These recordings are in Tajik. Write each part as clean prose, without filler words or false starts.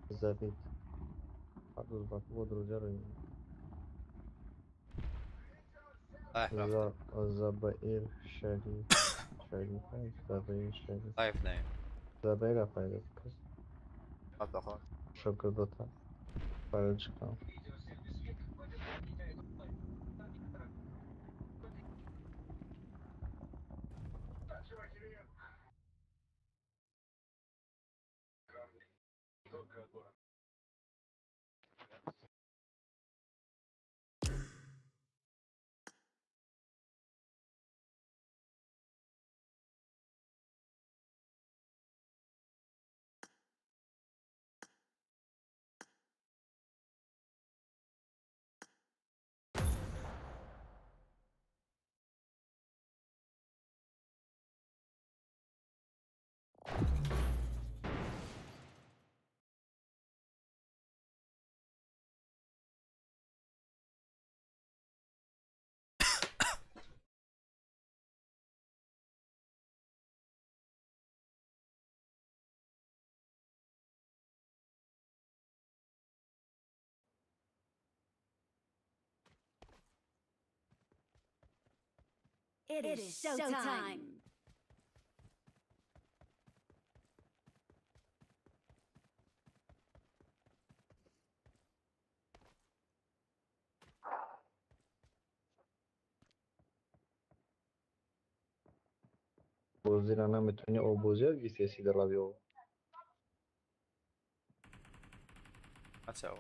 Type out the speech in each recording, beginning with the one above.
Забит. Забаир Шариф. Шариф, Забаир Шариф. Live name. Забаир Афайров. Атаха. Шокодота. Парочка. It is showtime. Бозира наметавонӣ оббозият гирифтеси дар лаби об. Ачао.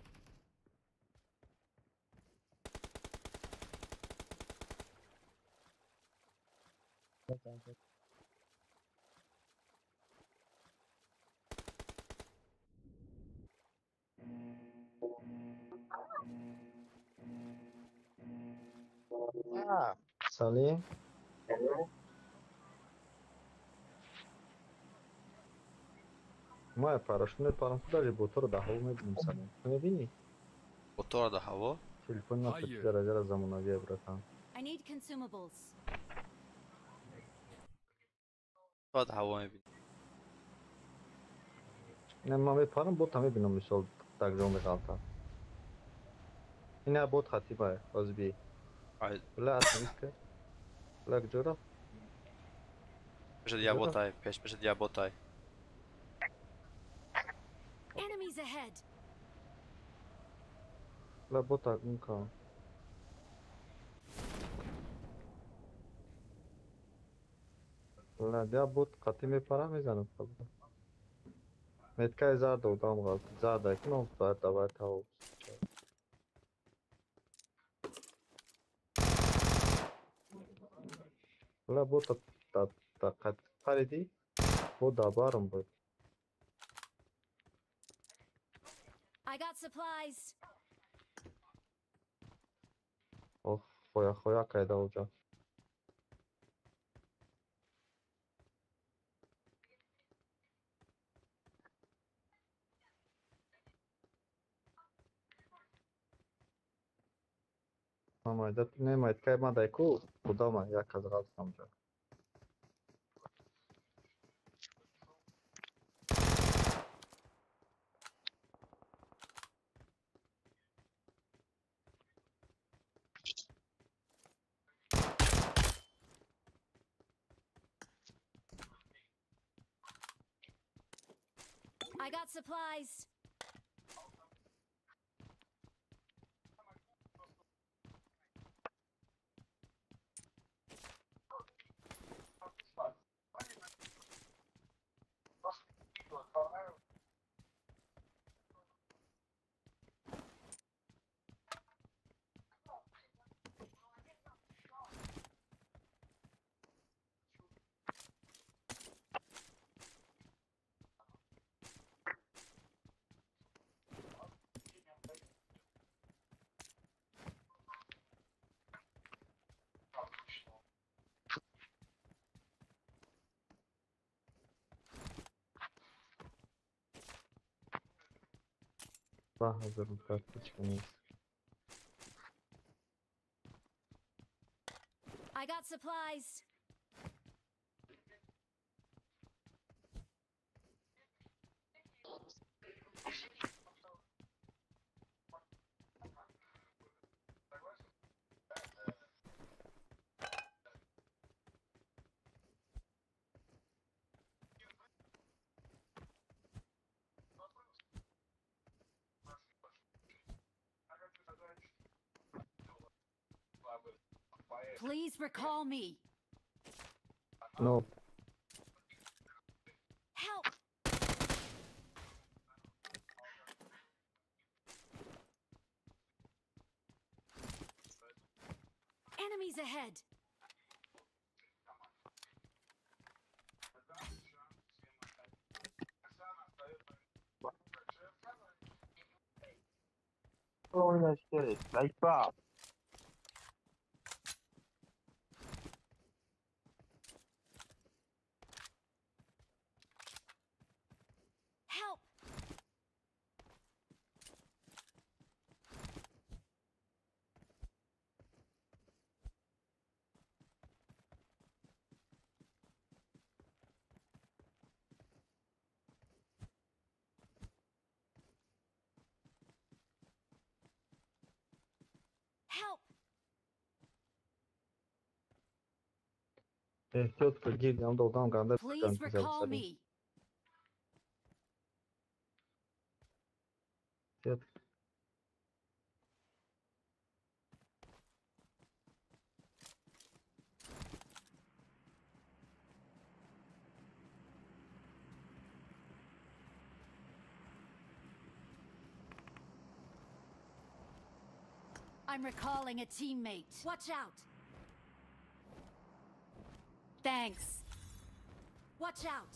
Салим. Ма парашют мепарам, даже ботро дар ҳаво мебинем, Салим. Ту мебинӣ? Ботро дар ҳаво? Телефони ман то дараҷаро замонавия, братан. I need consumables. Ботро дар ҳаво мебинӣ? Не, ман мепарам, бота мебинам, мисол, так ҷо меғалтам. Ина бот хатиба, ҳозир би. Бля, атомиска. Бля, куҷо рафт? Пеши дия ботай, пеш, пеши дия ботай. Enemies ahead. Бля, бота гум. Бля, дия бот қатӣ мепарам, мезанам. Меткаи зард одам ғалт. Зарда кунам, баъд давай тав. Бля, бота та қат париди, бо дабарам буд. I got supplies. Ох, хоя хоя кайда уҷа. Майда не майткай мадай ку кудама як аз ғалтам ҷа. I got supplies. 1000 карточка нест. I got supplies. Please recall me. No. Help. Enemies ahead. Help. Help. Эҳтиёт кун, гирдам додам ганда. Please recall me. I'm recalling a teammate. Watch out. Thanks. Watch out.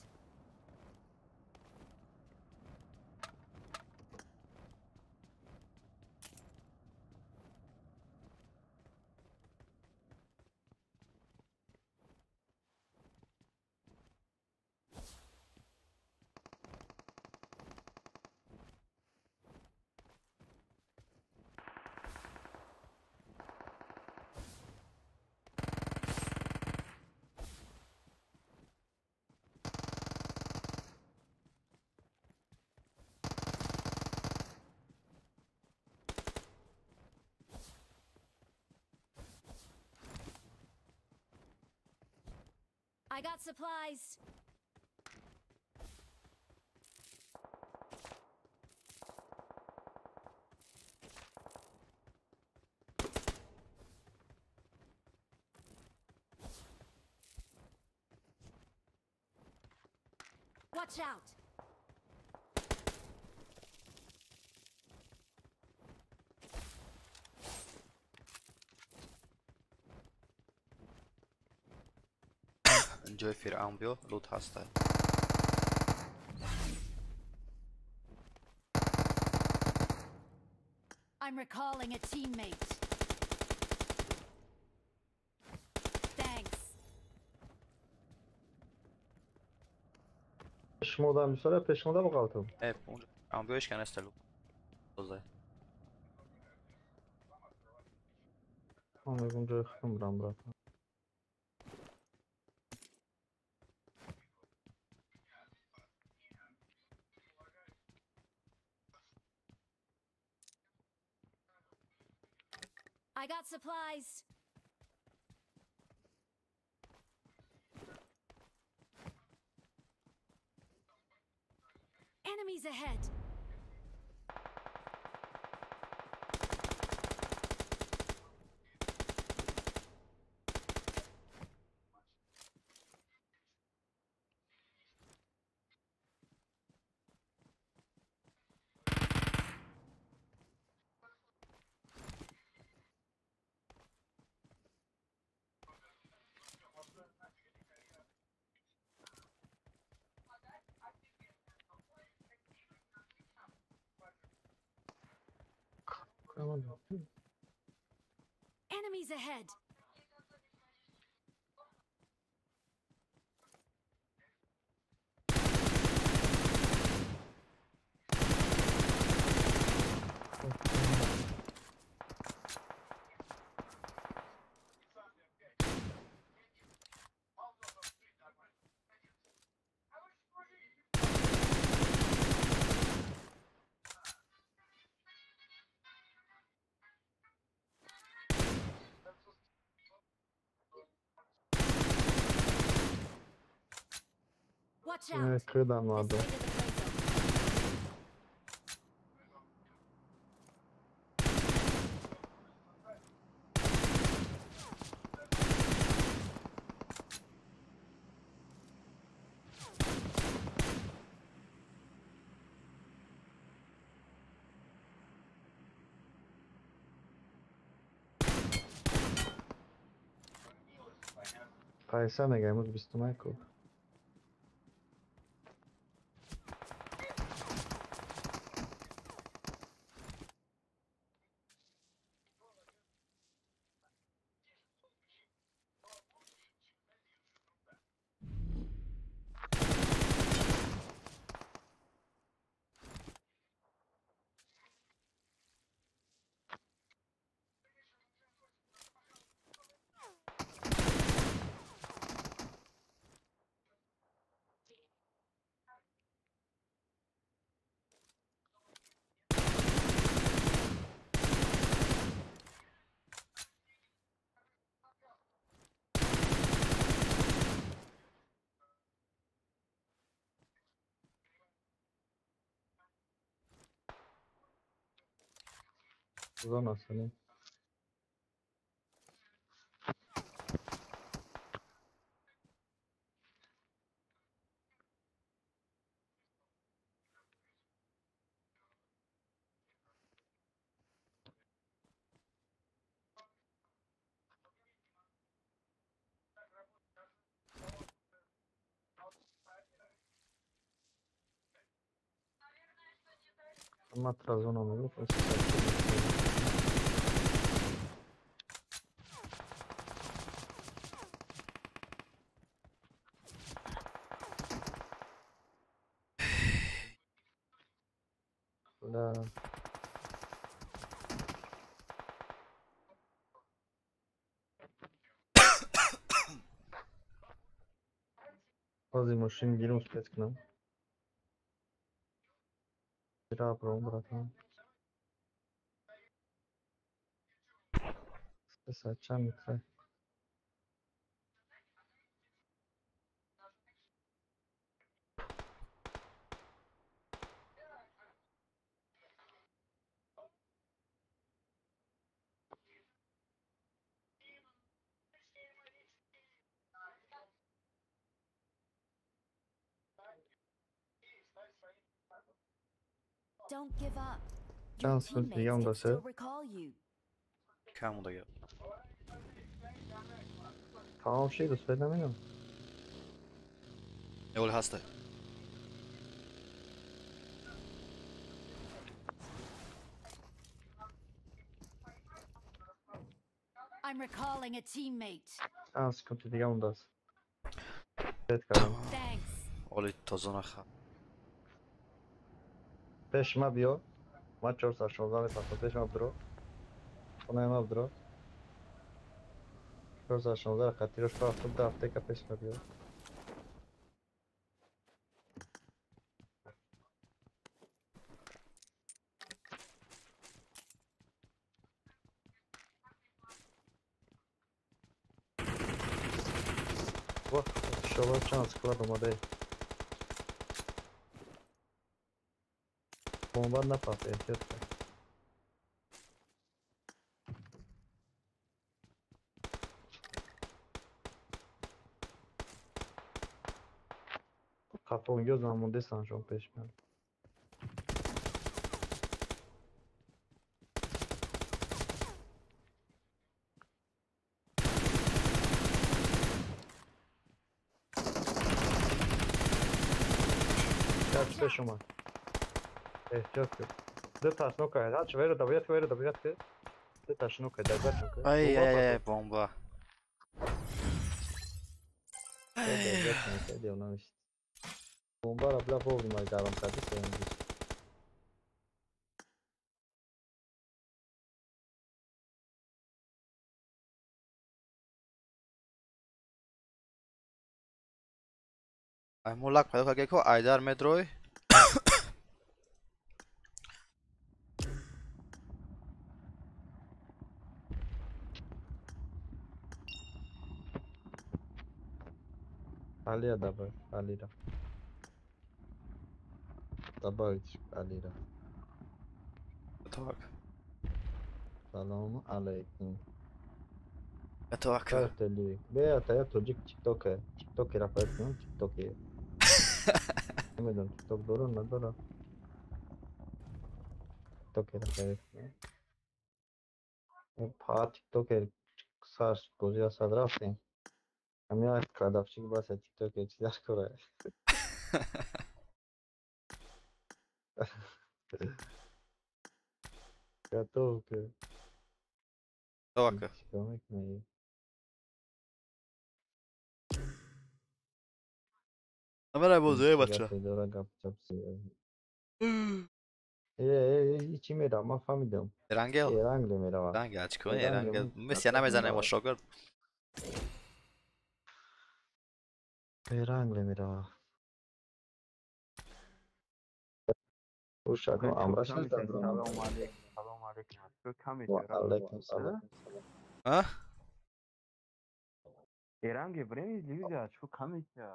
I got supplies. Watch out. Enjoy Фиръавн биё, лут ҳастай. I'm recalling a teammate. Thanks. Пешмода мисола пешмода бағалтам. Э, фиръавн биё ҳеч кас неста лут. Тозай. Ман мегӯм ҷои худам бурам брат. I got supplies. Enemies ahead. Enemies ahead. Watch out. Кыдам This надо. way to the play zone. Пайса мега имрӯз бистумай ку. Зона сани. Матра зона мегуфт. Да. Баъзе мошин гирим успеть к нам. Братан. Чанд метра? Don't give up. Your Чанд секунд дига teammates can мондасе? still recall you. Кам мондаги? Тамом шид, успеть намегам. Эвол ҳаста. I'm recalling a teammate. Чанд секунди дига мондааст? Успеть кардам. Thanks. Оли то зона ха. Пеш ма биё. Ма 416 мепартам. Пеш ма бидро. Хонаи ма бидро. 416 қатирош пафтам, да аптека пеш ма биё. Вах, иншолло чанд склад омадаи. Бомба напарт, эҳтиёт кун. Қафонгиё замондесанд шон пеш ман. Як пеш омад. Эҳтиёт кун. Ду ташно кард. Ҳарчи веро добият, веро добият ки. Ду ташно кард, дагачон ки. Ай ай ай, бомба. Бомбаро бля вовремя гарм карди, сеюмдиш. Ай мо лак пайдо кард ко айдар метрой. Алия добавь, Алира. Добавить Алира. Так. Салом алейкум. Так. Картели. Бля, я тоҷик тиктоке. Тиктоке рафаэт кунам, тиктоке. Намедонам тикток дора надора. Тиктоке рафаэт кунам. Па тиктоке сар бозиа сад рафтем. Ами кладавщик баса тиктоке чӣ дар кора? Готовка. Тока. Чикор мекунӣ? Амара бозӣ бача. Дора гап чапси. Э, чӣ мерам? Ман фаҳмидам. Эрангел? Эрангел меравам. Эрангел чикор? Эрангел. Месси намезанем мо шогирд. Эрангел мерава. Ушако амраш Салом алейкум. Салом алейкум. Ва алейкум салом. А? Эранге времени дивизия чу камиша.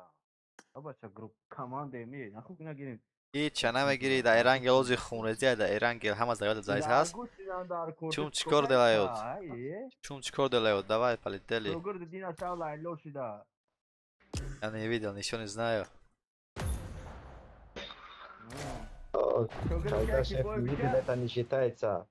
Бача групп команде ми нахуй нагирем. Ҳеч намегирӣ дар Эрангел ози хунрезия дар Эрангел ҳама заёда заиз ҳаст. Чум чикор делают? Чум чикор делают? Давай полетели. Я не видел, ничего не знаю. Когда шеф не видит, это не считается.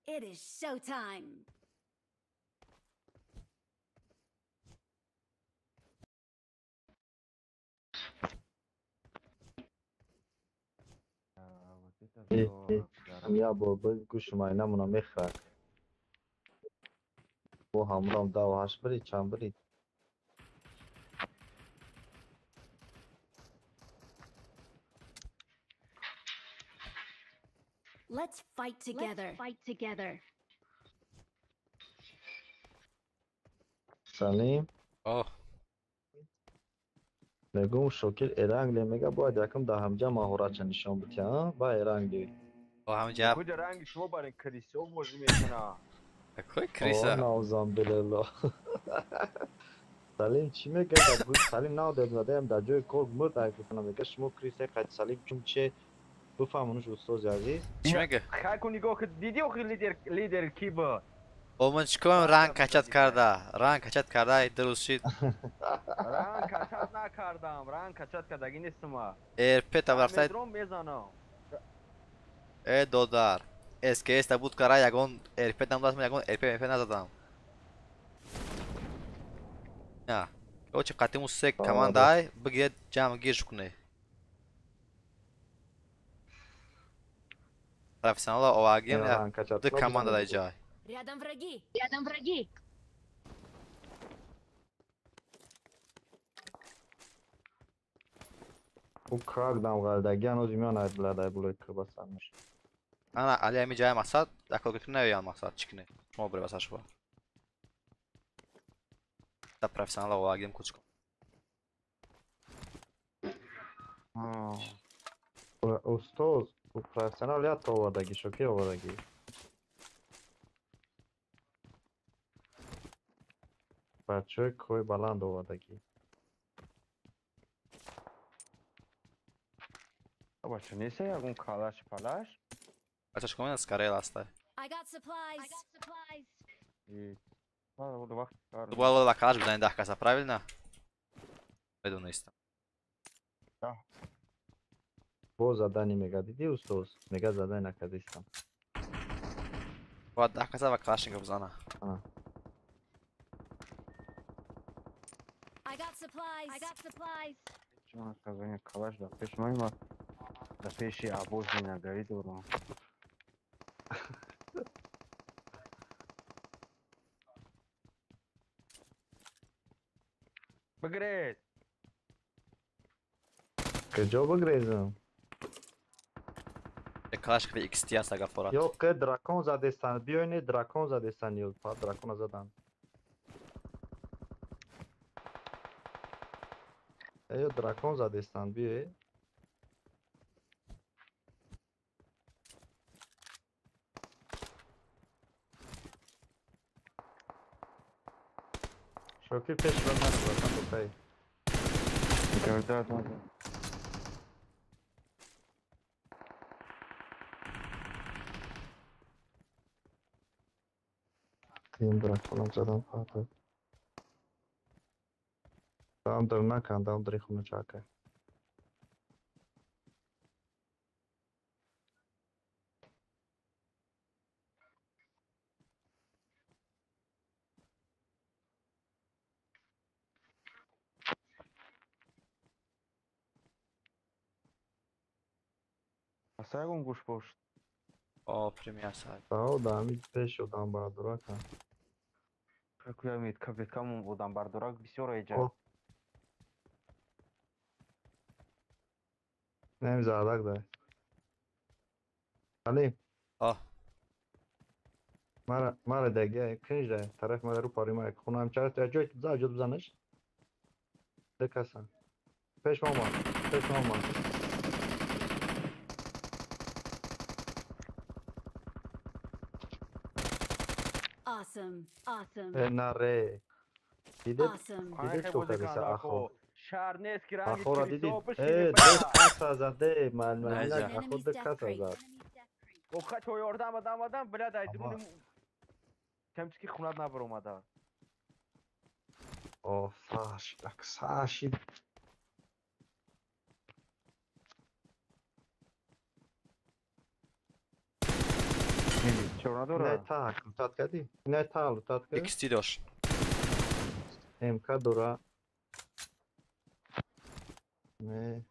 It is showtime. Я бо гӯши майнамона мехӯрад. Бо ҳамроҳам даву ҳашт бирид, чанд бирид? Let's fight together. Let's fight together. Салим. О. Мегӯм Шокир Эрангли мега бояд якум дар ҳамҷа маҳоратша нишон битя, ба Эрангли. О ҳамҷа. Куҷа ранги шумо барин крисо бозӣ мекуна. Какой криса? О, навзамбилелло. Салим чӣ мега? Салим навдед задаем дар ҷои кор мурд ай гуфтам мега шумо криса қад Салим чун че бифаҳмонуш устози азиз. Чӣ мега? Хай кун нигоҳ кун, дидӣ охир лидер лидер ки буд? О ман чӣ кунам ранг качат карда. Ранг качат карда, дуруст шид. Ранг качат накардам, ранг качат кардагӣ нестам. РП та рафтай. Метром мезанам. Э додар. СКС та буд кара ягон РП там дастм ягон РП МП назадам. На. Очи қатиму се командай бигиред ҷамъ гирш кунед. Профессионала овагим ду команда дар ҷай. Рядом враги. Рядом враги. У крак дам ғалдаги ҳанӯз миён айбладай булои кӯбасан меш. Ана али ами ҷай мақсад, якол ки навиён мақсад чӣ кунед? Шумо бире баса шумо. Та профессионала овагим кучко. Устоз, у профессионал я то овардаги, Шокир овардаги. Бачаҳои кӯҳи баланд овардагӣ. Бача неста ягон калаш палаш? Бача чӣ кунед скарел аста. I got supplies. I got supplies. Ту бояд ва калаш бизанӣ даҳ каса, правильно? Медонистам. Бо задани мега дидӣ устоз? Мега задани накардистам. Бояд даҳ каса ва калашников бизана. I got supplies. I got supplies. Чун казани калаш дар пеш ман дар пеши абоз минагарӣ дорам. Бигрез. Куҷо бигрезам? Калашников XT аст агар форад. Ё ке дракон задестан, биёйне дракон задестан ё па дракона задан. Ё дракон задестан биёй. Шокир пеш ба ман ватан бопай. Гардад. Тим браколам задам фата. Дам дар накан, дам дари хона чака. Асагон гӯш пошт. О, премия сай. Тао дами пеш одам бардорака. Какуя капеткам одам бардорак бисёр эҷа. Нем зардак дай. Али. А. Мара мара деге кинж дай. Тараф мара ру пари мара хунам чар ҷой за ҷой бизанаш. Декасан. Пеш мама. Пеш мама. Awesome. Awesome. Наре. Дидед? Дидед чо кардеса ахо? Шар нест ки ранги Ахора дидид? Э, ду каса заде, ман ахо ду каса зад. Оха чо ёрдам адам адам, бля дай дуруни камчики хунат набаромада. О, Саш, так Саши. Чор надора? Не так, лутат кардӣ? Не та лутат кардӣ? XT дошт. МК дора. Не.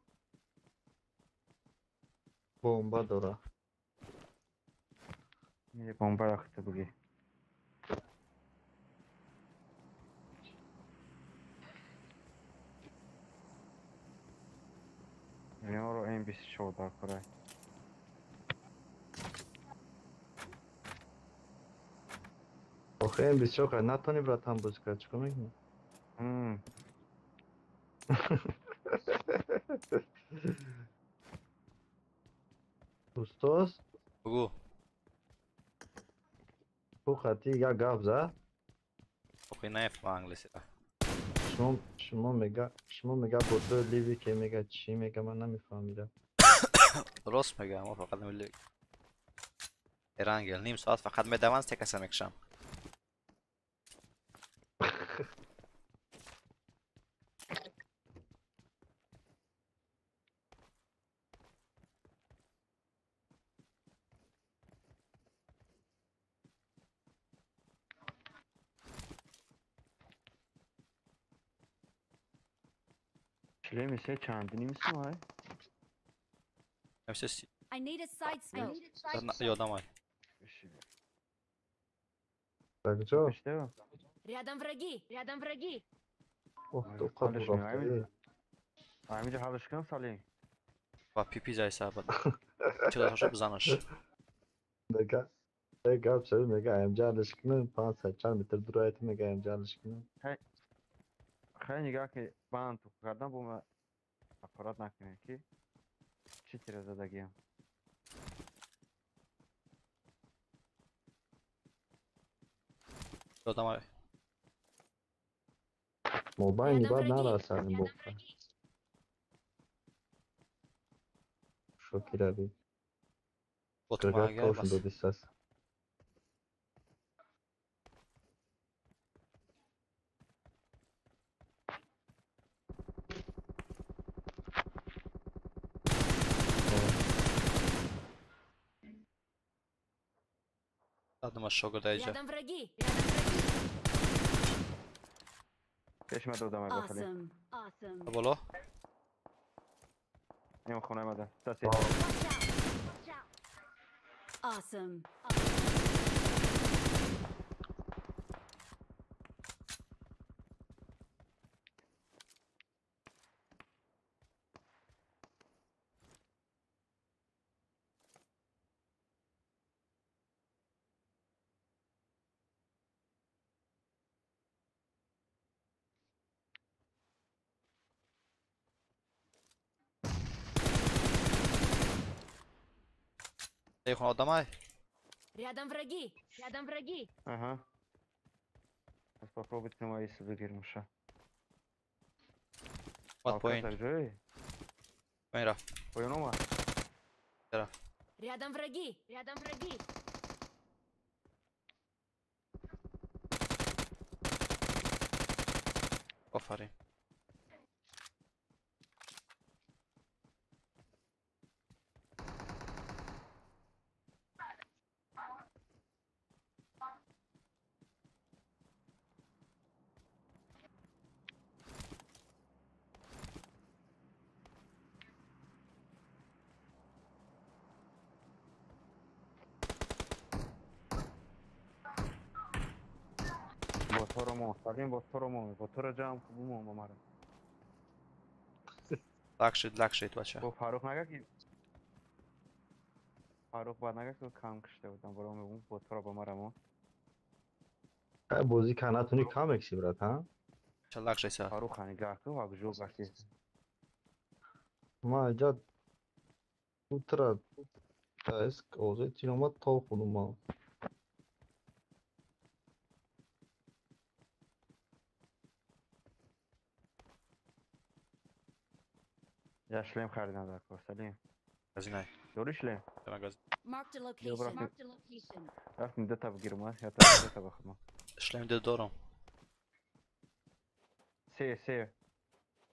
Бомба дора. Не бомба рахта буги. Миноро М24 дар кора. Охе М24 кар натони братан бозӣ кард, чикор мекунӣ? Устоз? Бугу. Ту хати як гап зад? Охе нафаҳмам англисиро. Шумо мега, шумо мега бото ливи ке мега чӣ мега ман намефаҳмидам. Рост мегӯям, мо фақат ливи. Эрангел ним соат фақат медаванд, се каса мекушам. Шлеми се чандини мисмай? МСС. I need a side scope. Ёдамай. Так чо? Рядом враги, рядом враги. Ох, то қабул рафта. Амиҷа ҳалш кун Салим. Ва пипи зайса бад. Чила шо бизанаш. Мега, гап шуд мега амҷа ҳалш кун 500 чанд метр дур мега амҷа ҳалш кун. Хай нигаҳ ки банд кардан бо ма аппарат накунем ки чӣ тира задагиям. Ёдамай. Мобайни баъд нарасад бофта. Шокирави. Ботмага бас. Додисас. Адама шогирда иҷа. Рядом враги, рядом враги. Пеш ма додам ай Салим. Awesome. Awesome. Боло. Нема хона омада. Таси. Watch out. Watch out. Awesome. Эй, хона одамай. Рядом враги, рядом враги. Ага. Сейчас попробуйте на мои бигирмуша. Бад поин. Поин рафт. Поин омад. Рафт. Рядом враги, рядом враги. Офарин. Боторомо, Салим боторомо, ботора ҷамъ кун бо мара. Лакшид, лакшид бача. Бо Фарух нага ки Фарух бад нага ки кам кишта будам, баром мегум ботора ба мара мо. Ай бозӣ канатуни кам екси брат, ҳа? Ча лакшид са. Фарух нигоҳ кун, ва жо гашти. Ма иҷа утра тайск озе тинома то худума. Я шлем харидам дар кор, Салим. Газинай. Дори шлем? Marked a location. Marked a location. Рафтем дета бигирам, я та дета бахма. Шлем де дорам. Се, се.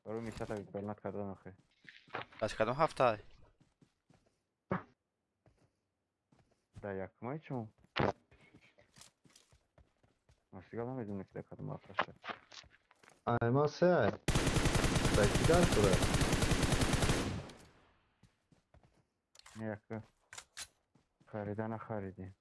Баро мисата белнат кардан охе. Аз кадом ҳафта? Да якмай чун. Масига намедонам ки дар кадом ҳафта шуд. Ай ма се ай. Да ки дар шуда? Яка харида нахаридем.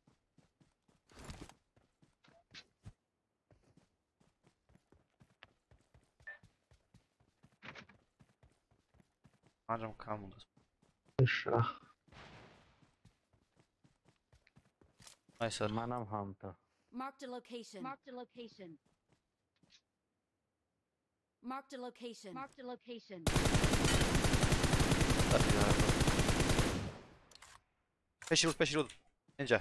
Панҷам кам буд. Иша. Айсар. Манам ҳамта. Marked a location. Marked a location. Marked a location. Marked a location. Пеши руд, пеши руд. Инҷа.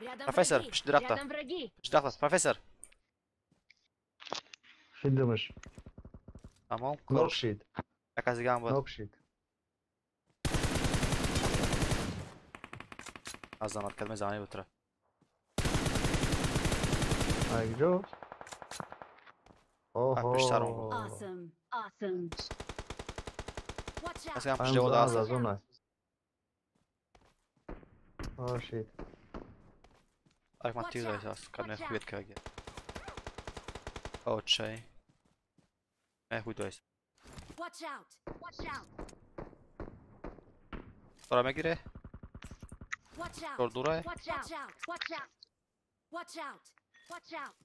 Рядом Профессор, враги. пиши дарахта. Рядом враги. Пиши дарахта, профессор. Шидимаш. Тамом, Нок кор. шид. Як аз дига ҳам буд. Нок шид. Аз замат кадме замани бутра. Ай ҷо? Оҳо. Пеши саром буд. Awesome. Awesome. Watch Аз out. ҳам пиши девода Аз аст. зона. О, шит. Ак ма тир дайс аст. Кадме хует каге. Очей. Ме хуй дайс. Watch out. Watch out. Тора мегире? Watch out. Тор дурае? Watch out. Watch out. Watch out. Watch out.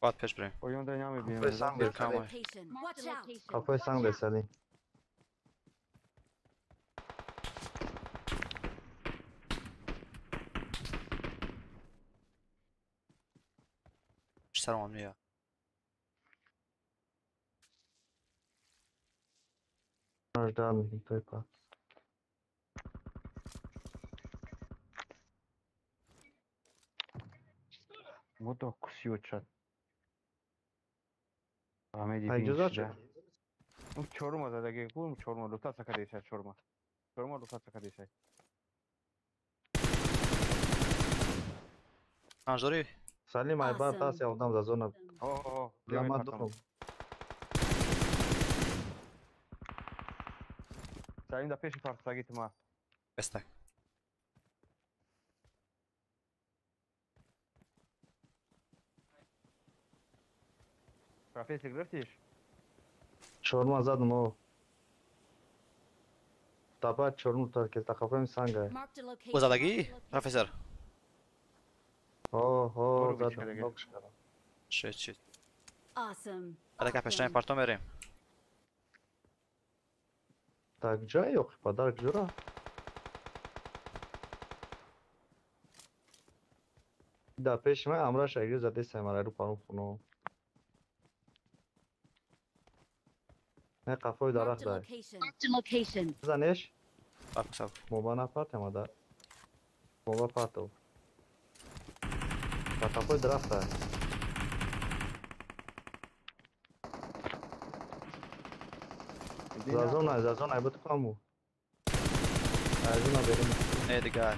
Баъд пеш бирем. Оён да намебинем. Қафои санг Бир де камай. Салим. Location. Watch out. Қафои санг де Салим. Пеши саром мея. Ждал мекунем той па. Мото кусиочат. Амеди Ай ҷуза бин шуд. шуда. Чорума задаги кум чорума лутаса кадеса чорума. Чорума лутаса кадеса. Панҷ дорӣ? Салим ай бар Awesome. тас я одам за зона. О, о, Я ма дорам. Салим да пеши партаги тума. Бестак. Профессор гирифтиш? Чорма задам о. Тапа чорну тар ке тақафои санг ай. Marked a location. О задагӣ? Профессор. О, о, برو задам. бичка Нок шкарам. Шит, шит. Awesome. Адака пештани Awesome. парто мерем. Так ҷай ё падар ҷура? Да пеши ман амраш агир заде самара ру парум хуно. Не қафои Marked дарахт a дай. location. Marked a location. Занеш? Саб, саб. Моба напартем ада. Моба партов. Да қафои дарахт дай. За зона, за зона, буд каму. Аз зона берем. Не дига.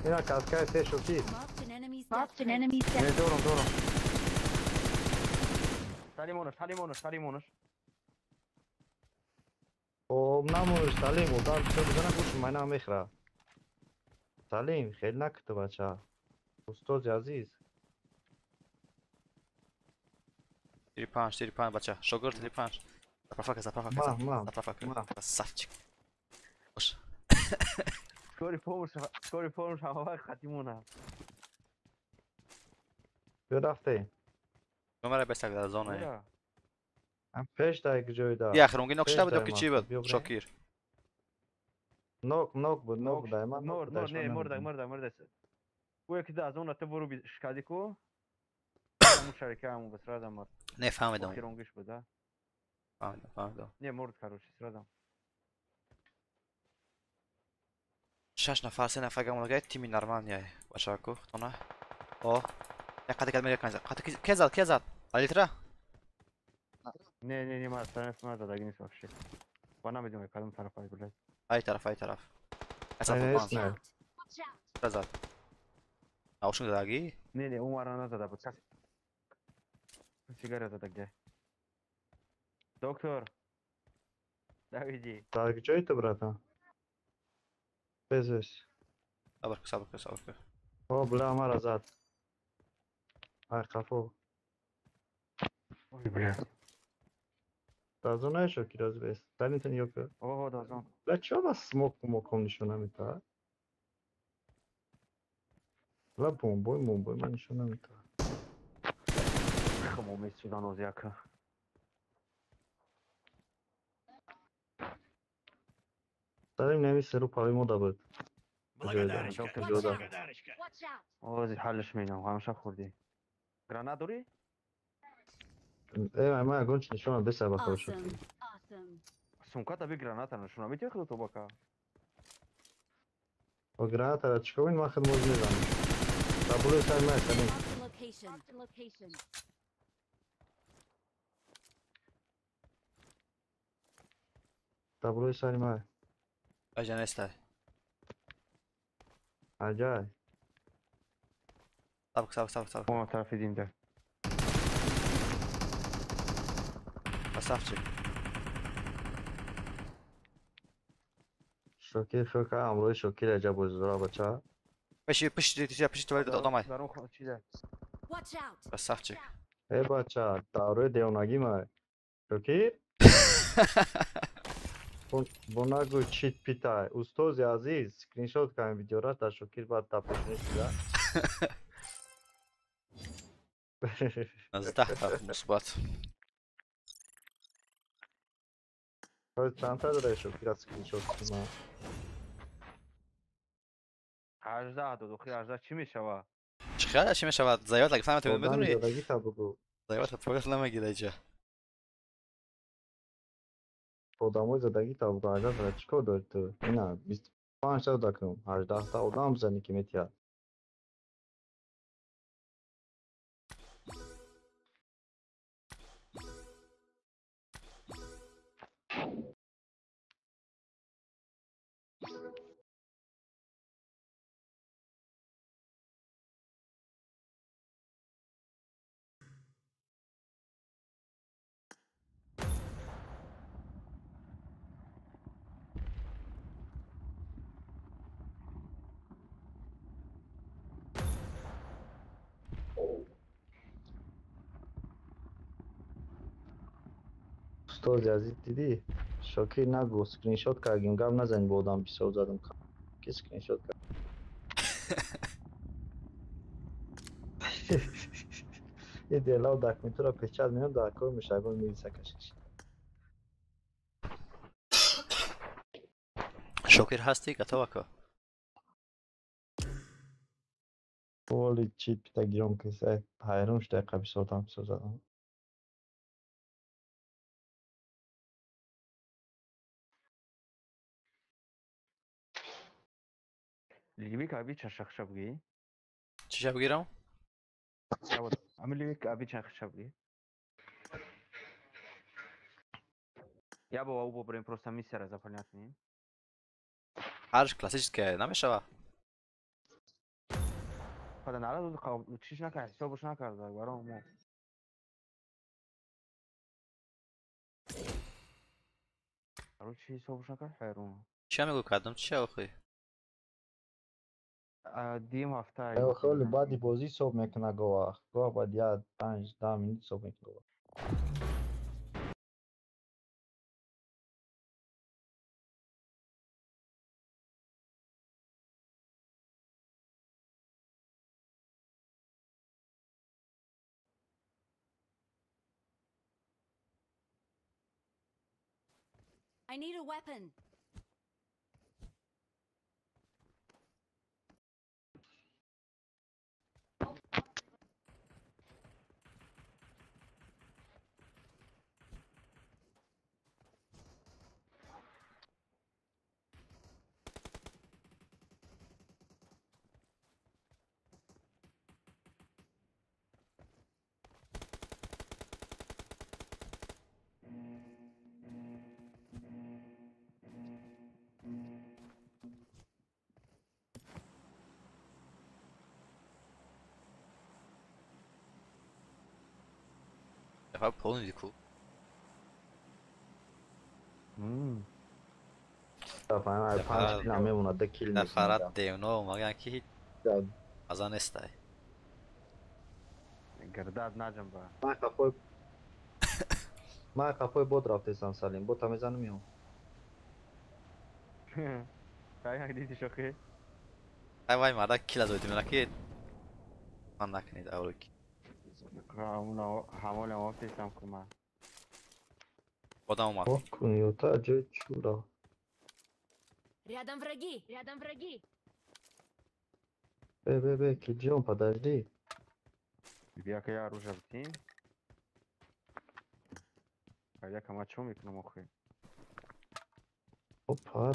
Ина каскай се шокид. Marked an enemy's Marked an enemy's death. Дором, дором. Салимонаш, Салимонаш, Салимонаш. Об намонаш, Салим, одам чиз бизана гӯш майна мехра. Салим, хел накт бача. Устоди азиз. 4-5, 4-5 бача. Шогирд 4-5. Заправка, заправка, заправка. Красавчик. Бош. Скорый помощь, скорый помощь, ҳава хатимона. Биё рафте. Номера бесак дар зона. Пеш дар як ҷой да. Я охиронги нок шуда буд ё ки чӣ буд? Шокир. Нок, нок буд, нок буд. Ман нор, нор, не, мурда, мурда, мурда. Ӯ яки да зона ту буру шкади ку. Ҳамун шарика ҳамун бас сразу мурд. Не фаҳмидам. Охиронгиш буд, а? Фаҳмидам, фаҳмидам. Не, мурд, короче, сразу. 6 нафар, 3 нафар гамонагай тими нормальный бачаку, хтона. О, я қати кад мерекан. Қати ке зад, ке зад? Алитра? Не, не, не, ма тараф ма задаги нест вообще. Ва намедонам кадом тараф ай, блядь. Ай тараф, ай тараф. Аса зад. Аушун задаги? Не, не, умара назада буд. Сигарета задаги. Доктор. Давиди. Так, ҷой ту, братан? Безеш. Сабр кун, сабр кун, сабр кун. О, бля, мара зад. Ай, қафо. Ой, бля. Дар зонаи Шокир аз бес. Салим тан ёка. О, дар зон. Бля, чё ба смок моком нишон намета? Бля, бомбой, бомбой ман нишон намета. Хамо месудан оз яка. Салим неми серу пави мода буд. Благодарочка, благодарочка. Ози ҳаллиш менам, ҳамша хӯрдӣ. Гранат дорӣ? Э, ман ягон чи нишонам беса ба худо Шокир. Сумката би граната нишона метиҳӣ худо тобака? О, гранатара чӣ кор ман худ моз мезанам. Дар болои сари ман Салим. Дар болои сари ман. Аҷа нестай. Аҷай. Сабр, сабр, сабр, сабр. О, тарафи динда. Красавчик. Шокир фикр ҳамроҳи Шокир аҷа бозидора бача. Пеши, пеши, пеши, пеши туалет одамай. Красавчик. Э, бача, давраи девонагӣ май. Шокир? Бо нагӯ чит питай. Устози азиз, скриншот кардем видеора та Шокир баъд тапешни шуда. 19 мусбат. Чандта дора Шокир скриншот кунам? 18 дод, охи 18 чӣ мешавад? Чӣ хел чӣ мешавад? Заёд лаги фаҳмед медонӣ? Задагӣ та бугу. Заёд фоида намегирад иҷа. Одамои задагӣ та бугу, 18 дора чӣ кор дорӣ ту? Ина 25 та дакум, 18 та одам бизанӣ ки метиҳад. Устоди азиз дидӣ? Шокир нагӯ, скриншот кардем, гап назанӣ бо одам бисёр задам. Ки скриншот кард? И делав документура печат меём, дар кор мешагон милиса кашиш. Шокир ҳастӣ, готова ко? Воли чит пита гиром ки ҳайрон шуда бисёр одам бисёр задам. Ливик аби чашахша буги? Чиша бугирам? Ами ливик аби чашахша буги? Я бо ау бобрем просто миссияра заполнять кунем. Ҳарш классическая намешава? Қада нарад чиш накард, ҳисобаш накарда баром мо. Короче, ҳисобаш накард, ҳайрон. Чӣ мегӯ кардам, чӣ охи? Дим ҳафта. Хеле баъди бозӣ ҳисоб мекуна гоҳ. Гоҳ баъд 5-10 минут ҳисоб мекуна. I need a weapon. Дафа полный ку. Дафа 5 кил мемонад, 2 кил. Дафа девно маган ки аза нестай. Гардад наҷамба. Ман қафои бот рафтесам Салим, бота мезанам меом. Кай як диди шохи? Ай вай марда кил аз ойди мена ки ман накунед авруки. Ҳамолам офтесам кума. Одам омад. Кунёта ҷои чура. Рядом враги, рядом враги. Бе, бе, бе, киджон, подожди. Яка я оружие бтин. А я камачо мекунам охи. Опа.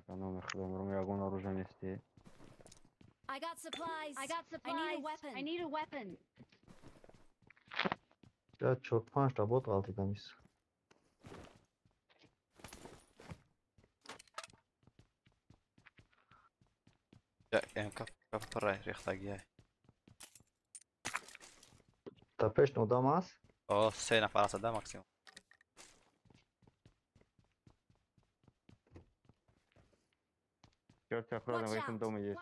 А номер худам ягон оружие нести. I got supplies. I got supplies. I need a weapon. I need a weapon. Я 4-5 та бот ғалтидам ис. Я МК пара рехтагия. Та пеш одам аст? О, се нафар аст, да максимум. Черт, аккуратно, в этом доме есть.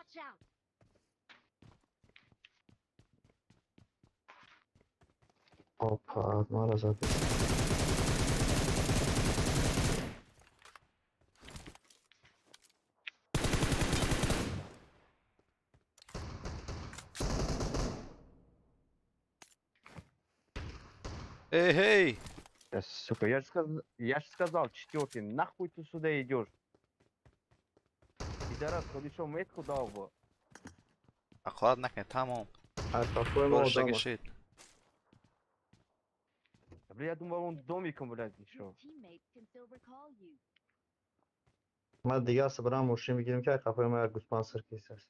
Опа, мара запись. Эй, эй! Да, сука, я же сказал, четвертый, нахуй ты сюда идешь? Пидорас, он еще метку дал бы. Аккуратно, не там он. А какой он гешит? Бля, я думал, он домиком, блядь, еще. Ман дигар сабрам мошин бигирем ки қафои ма як гӯсфанд сир кисааст.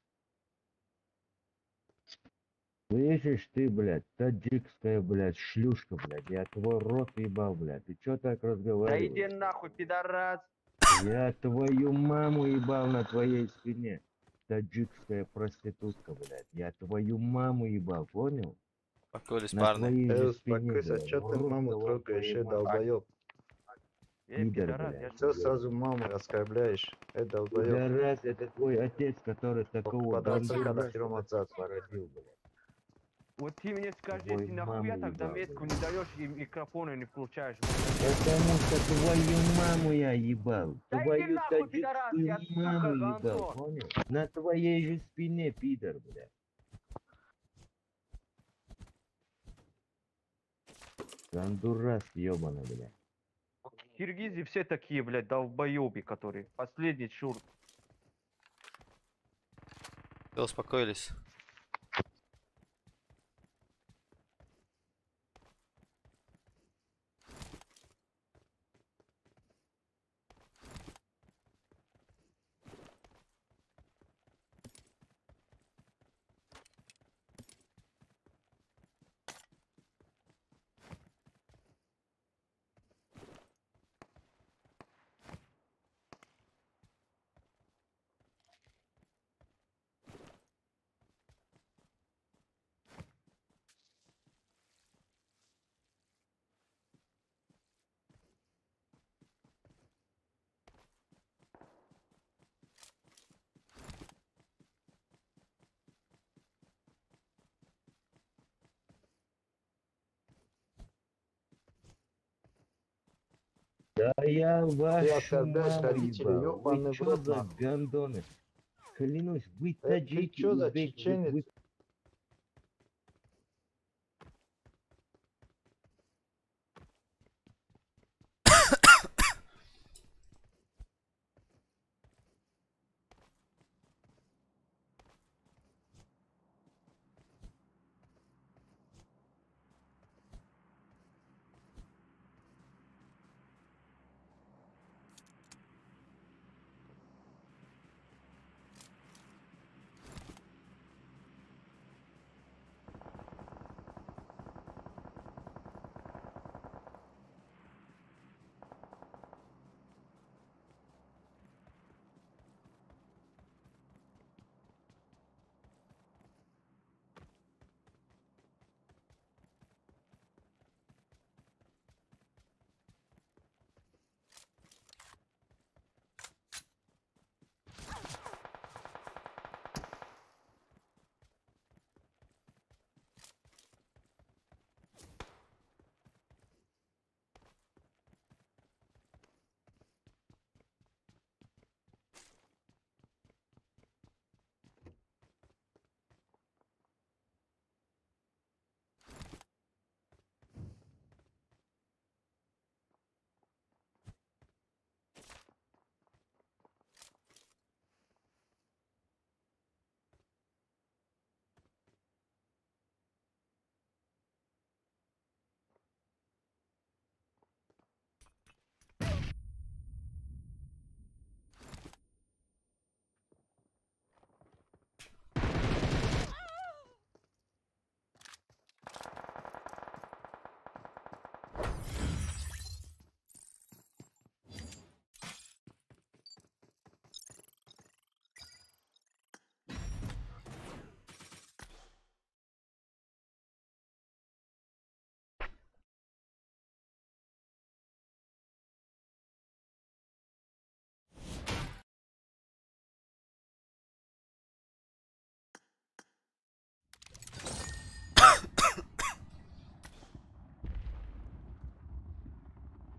Слышишь ты, блядь, таджикская, блядь, шлюшка, блядь, я твой рот ебал, блядь, ты чё так разговариваешь? Да иди нахуй, пидорас! Я твою маму ебал на твоей спине, таджикская проститутка, блядь, я твою маму ебал, понял? Успокоились, на парни. Успокойся, чё ты маму трогаешь, долбоёб? Пидор, блядь. Всё сразу маму оскорбляешь, долбоёб. Пидорас, это твой отец, который такого породил, блядь. Вот ты мне скажи, ты нахуя тогда метку не даешь и микрофоны не включаешь? Потому что твою маму я ебал, твою таджикскую маму ебал, понял? На твоей же спине, пидор, блядь. Гондурас, ебаный, блядь. Киргизы все такие, блядь, долбоеби, которые. Последний чурт. Все, успокоились. Да я вашу оскорбляешь маму родителей, ебал. ёбаный Вы в чё рот, за нахуй. гондоны? Клянусь, вы Ты таджики, чё за узбеки, чеченец? вы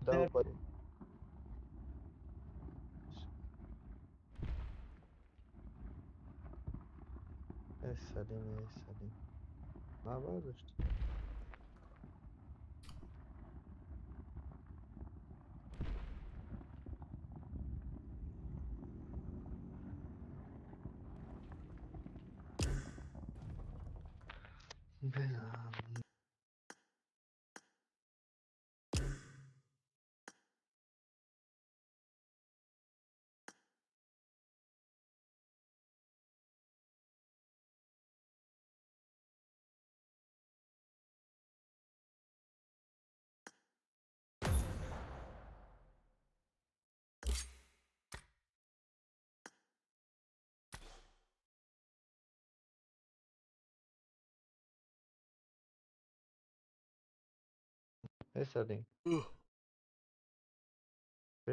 Долбоёб. Эй, Салим, эй, Салим. Наоборот, что ли? Бля. Эй, Салим.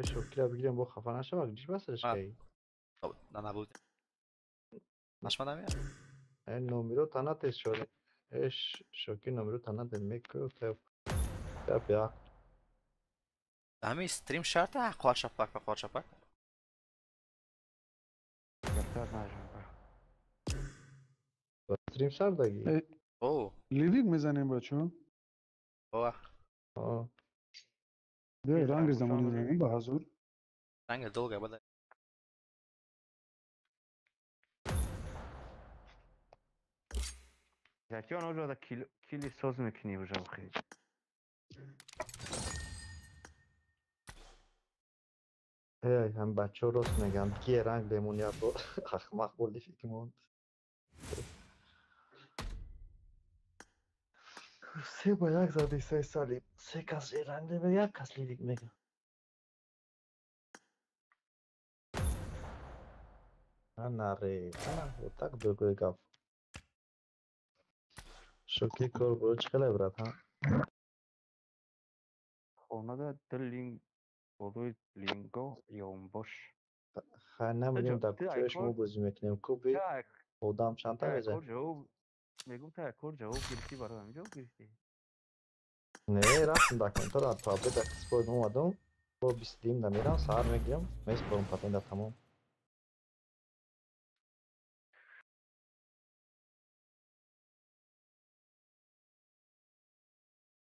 Шокира бигирем, бо хафа нашавад, чӣ басараш кай? На набуд. Нашмадам я? Э, номеро танате шоре. Э, шоки номеро танате мекро та я. Ҳамин стрим шарта қорчапак ба қорчапак? Стрим шардаги? О. Лирик мезанем бачо? О. О. Ранг замон мезанем ба ҳазур. Ранг долго бада. Затён уже да кили соз мекунӣ уже охи. Эй, ҳам бачаҳо рост мегӯянд, ки ранг бемон як бор ахмақ бурди фикр монд. 3-1 зади, сей Салим. Се кас ранг мега, як кас лирик мега. На ре, вот так другой гап. Шоки кор буд чӣ хеле брат, ҳа? Хонада дилинг болои линго ёнбош. Хай намедонам дар куҷои шумо бозӣ мекунем. Куби одам чандта мезанад? Мегум та кор ҷавоб гирифтӣ барои ҳамин ҷавоб гирифтӣ? Не, рафтам дар контора, табе дар киспои омадам, Бо 22 да мерам, саҳар мегирам, меспорам патента тамом.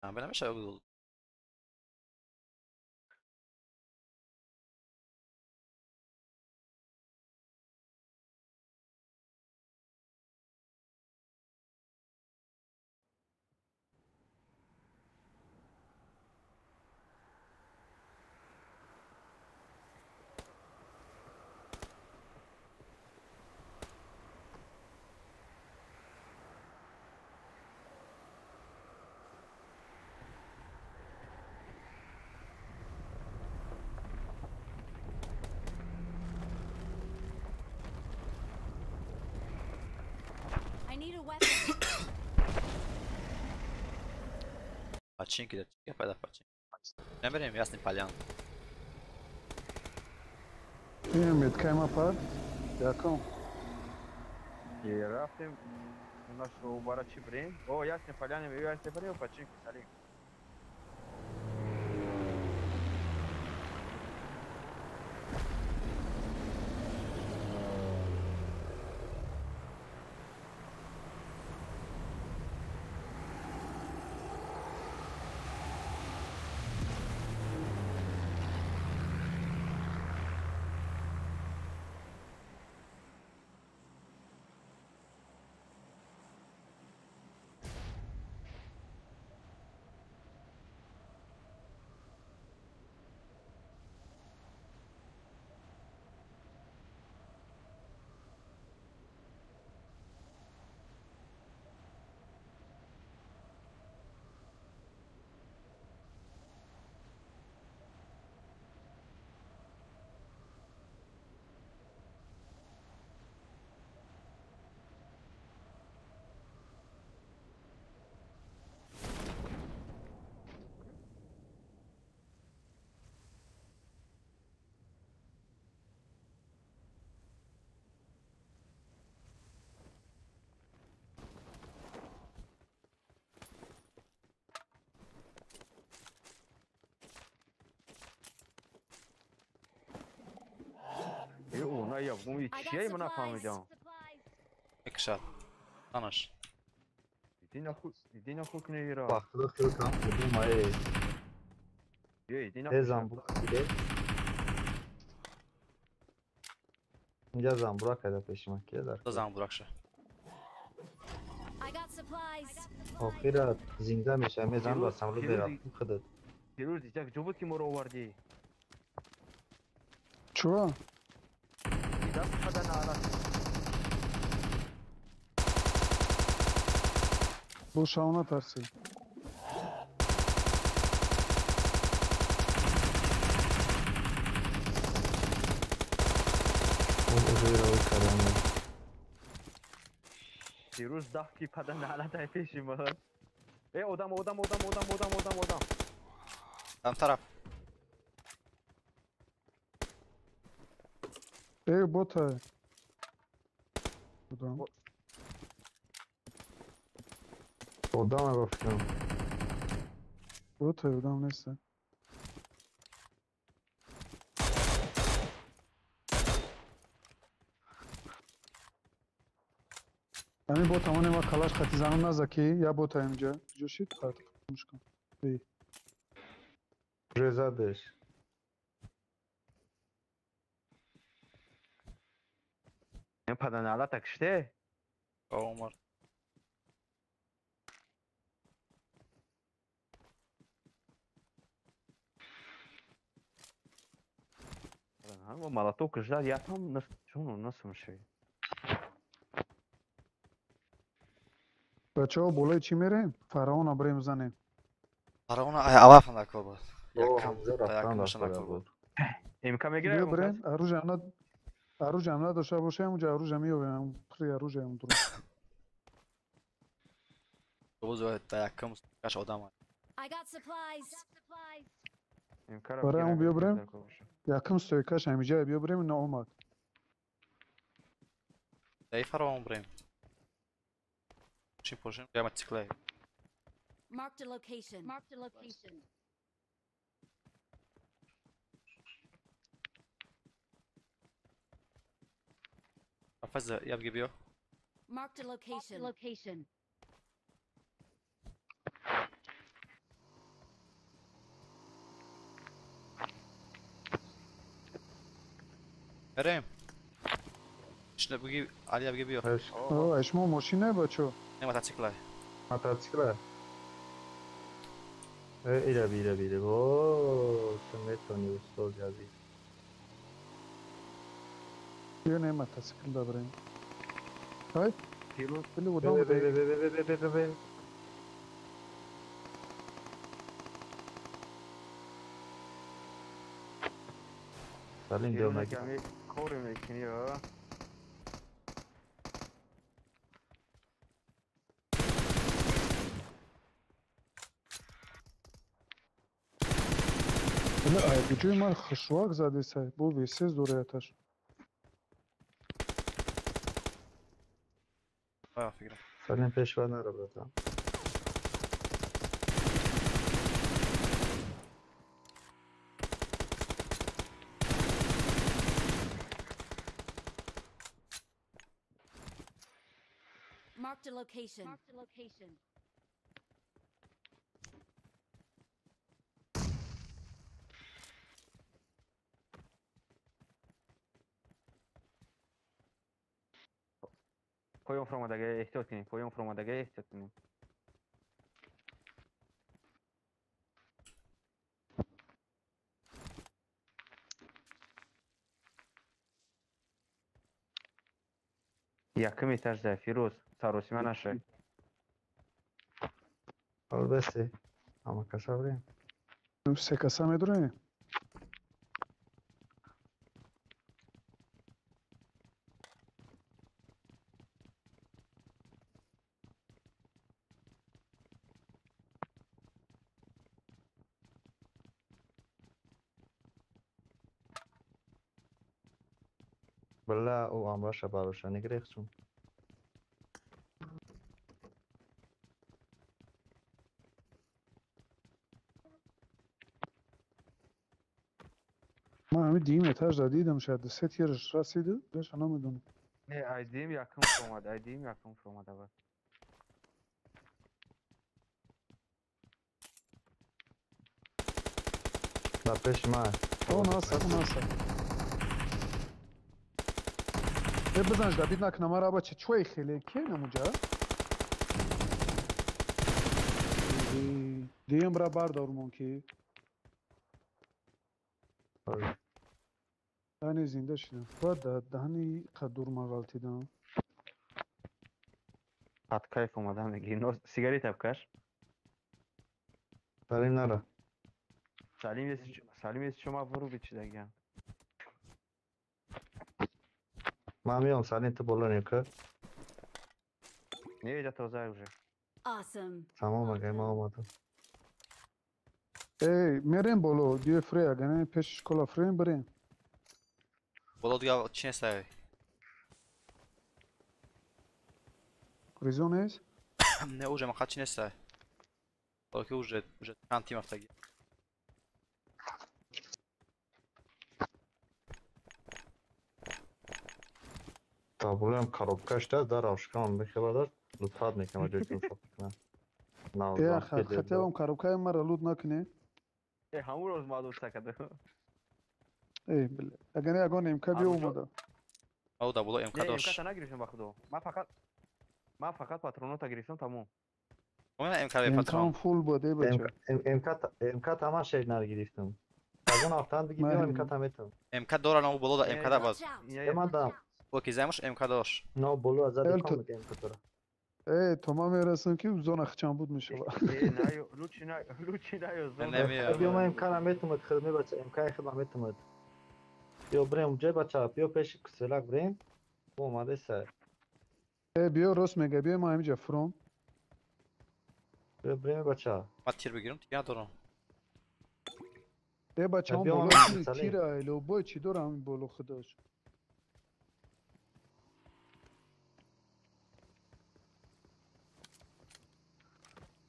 Шанбе намешава. I need a weapon. Пачинки да чика пайда пачинки. Намерем ясни палян. Меткай ма пар. Яком. И рафтем у нас у барачи брем. О, ясни поляне, ясни поляне, пачинки салим. Я I got чьей мы supplies. нафамидям? Мекшат. Танаш. Иди нахуй к ней, Ира. Бахтида хел кам, думай. Эй, иди нахуй. Э замбур киде. Инҷа замбура кайда пеши ман киде дар. То замбуракша. I got supplies. Охира зинда меша, мезанам ба самолёт мерафтам худат. Фирӯз, як ҷо буд ки моро овардӣ? Чё? Даст қада наалат. Бо шав натарсӣ. Уже кардам. Фирӯз даф ки пада наалат ай пеши мо. Э, одам, одам, одам, одам, одам, одам, одам. Там тараф. Э, бота. Одам. Одам гуфтам. Бота, одам нест. Ами бота моне ма калаш хати занум наза ки я бота инҷа. Ҷо шид хат мушкам. Эй. Уже задаш. Ин пада наалата киште? Омар. Молоток ждал, я там на чуну насумши. Бачаҳо болои чӣ мерем? Фараона брем занем. Фараона ай алаф накор буд. Якам якам накор буд. МК мегирем. Биё брем, оружие на оружие надошта бошем, унҷа оружие меёбем, при оружие унтур. Бозо якам каш одам. I got supplies. Барои он биё брем. Якам стойкаш ҳамиҷа биё брем, на омад. Дай фараон брем. Чӣ пошем? Я мотоцикле. Marked a location. Marked a location. Профессор, я б Marked a location. Location. بریم. شنو بگی علی بگی بیا. آه شما ماشین نه بچو. نه موتورسیکل. موتورسیکل. ایره بیره بیره. اوه تو میتونی استاد عزیز. یه نه موتورسیکل داریم. های پیلوت پیلوت بده بده بده بده بده بده. سلیم دیو نگی. کاری میکنی ها. نه ای بجوی من خشواک زده سای بو ویسیز دوره اتش. آه فکر. سلیم پیشور نرو برادر. Marked a location. Marked a location. پایان فرامدگی احتیاط کنیم. پایان فرامدگی احتیاط کنیم. یکم ایتاج ده فیروز سروسیمه نشه. البته اما کسا بریم. سه کسا میدونی؟ بالله او امرش باروشانی گرفتم. من همین دیم اتاج را دیدم شاید سه تیرش رسیده داشت نمیدونم. نه ایدیم یکم فرامد ایدیم یکم فرامد اول. در پیش من. اون هست اون هست. بزنش دبید نکنم مرا بچه چوی خیلی که نموجا دیم را بردارمون که دهنی زنده شدم باید دهنی قدور مغالطیدم قد کیف اومدم میگی سیگاری تبکش سلیم نرا سلیم یه شما برو بیچی من میام سلیم تو بالا نیکه نه ایجا تازه уже. Awesome. تمام اگه ما آمدم. ای میریم بالا دیگه فری اگه نه پیش کلا فریم بریم. بالا دیگه چی نیست ای؟ ریزون نیست؟ نه уже مقد چی نیست ای؟ بالا که уже چند تیم افتاگی. تابلویم коробкаш дар ошкам бихебадар лутфат мекунам ҷои ки лутфат мекунам. Э хатявам коробкаи мара лут накунӣ. Э ҳамун рӯз ма лут накардам. Э биле. Агар не ягон МК биомада. Ау да боло МК дошт. МК нагирифтам ба худо. Ман фақат патронота гирифтам тамом. Ман МК бе патрон. МК фул буд э бача. МК тамам шер нагирифтам. Ягон афтан диги биё МК таметам. МК дора на боло да МК да баз. Ман дам. Окей, займош МК дошт. На боло аз зади кам МК дора. Э, то ман мерасам ки зона хчам буд мешава. Э, на лучи на лучи на зона. Биё ман МК ра метумад хидме бача МК хидма метумад. Биё брем ҷой бача, биё пеши куселак брем. Бо омаде сар. Э, биё рост мега, биё ман ҳамиҷа фуром. Биё брем бача. Ман тир бигирам, тир надорам. Э бача, он боло тира, лобой чӣ дорам ин боло худош.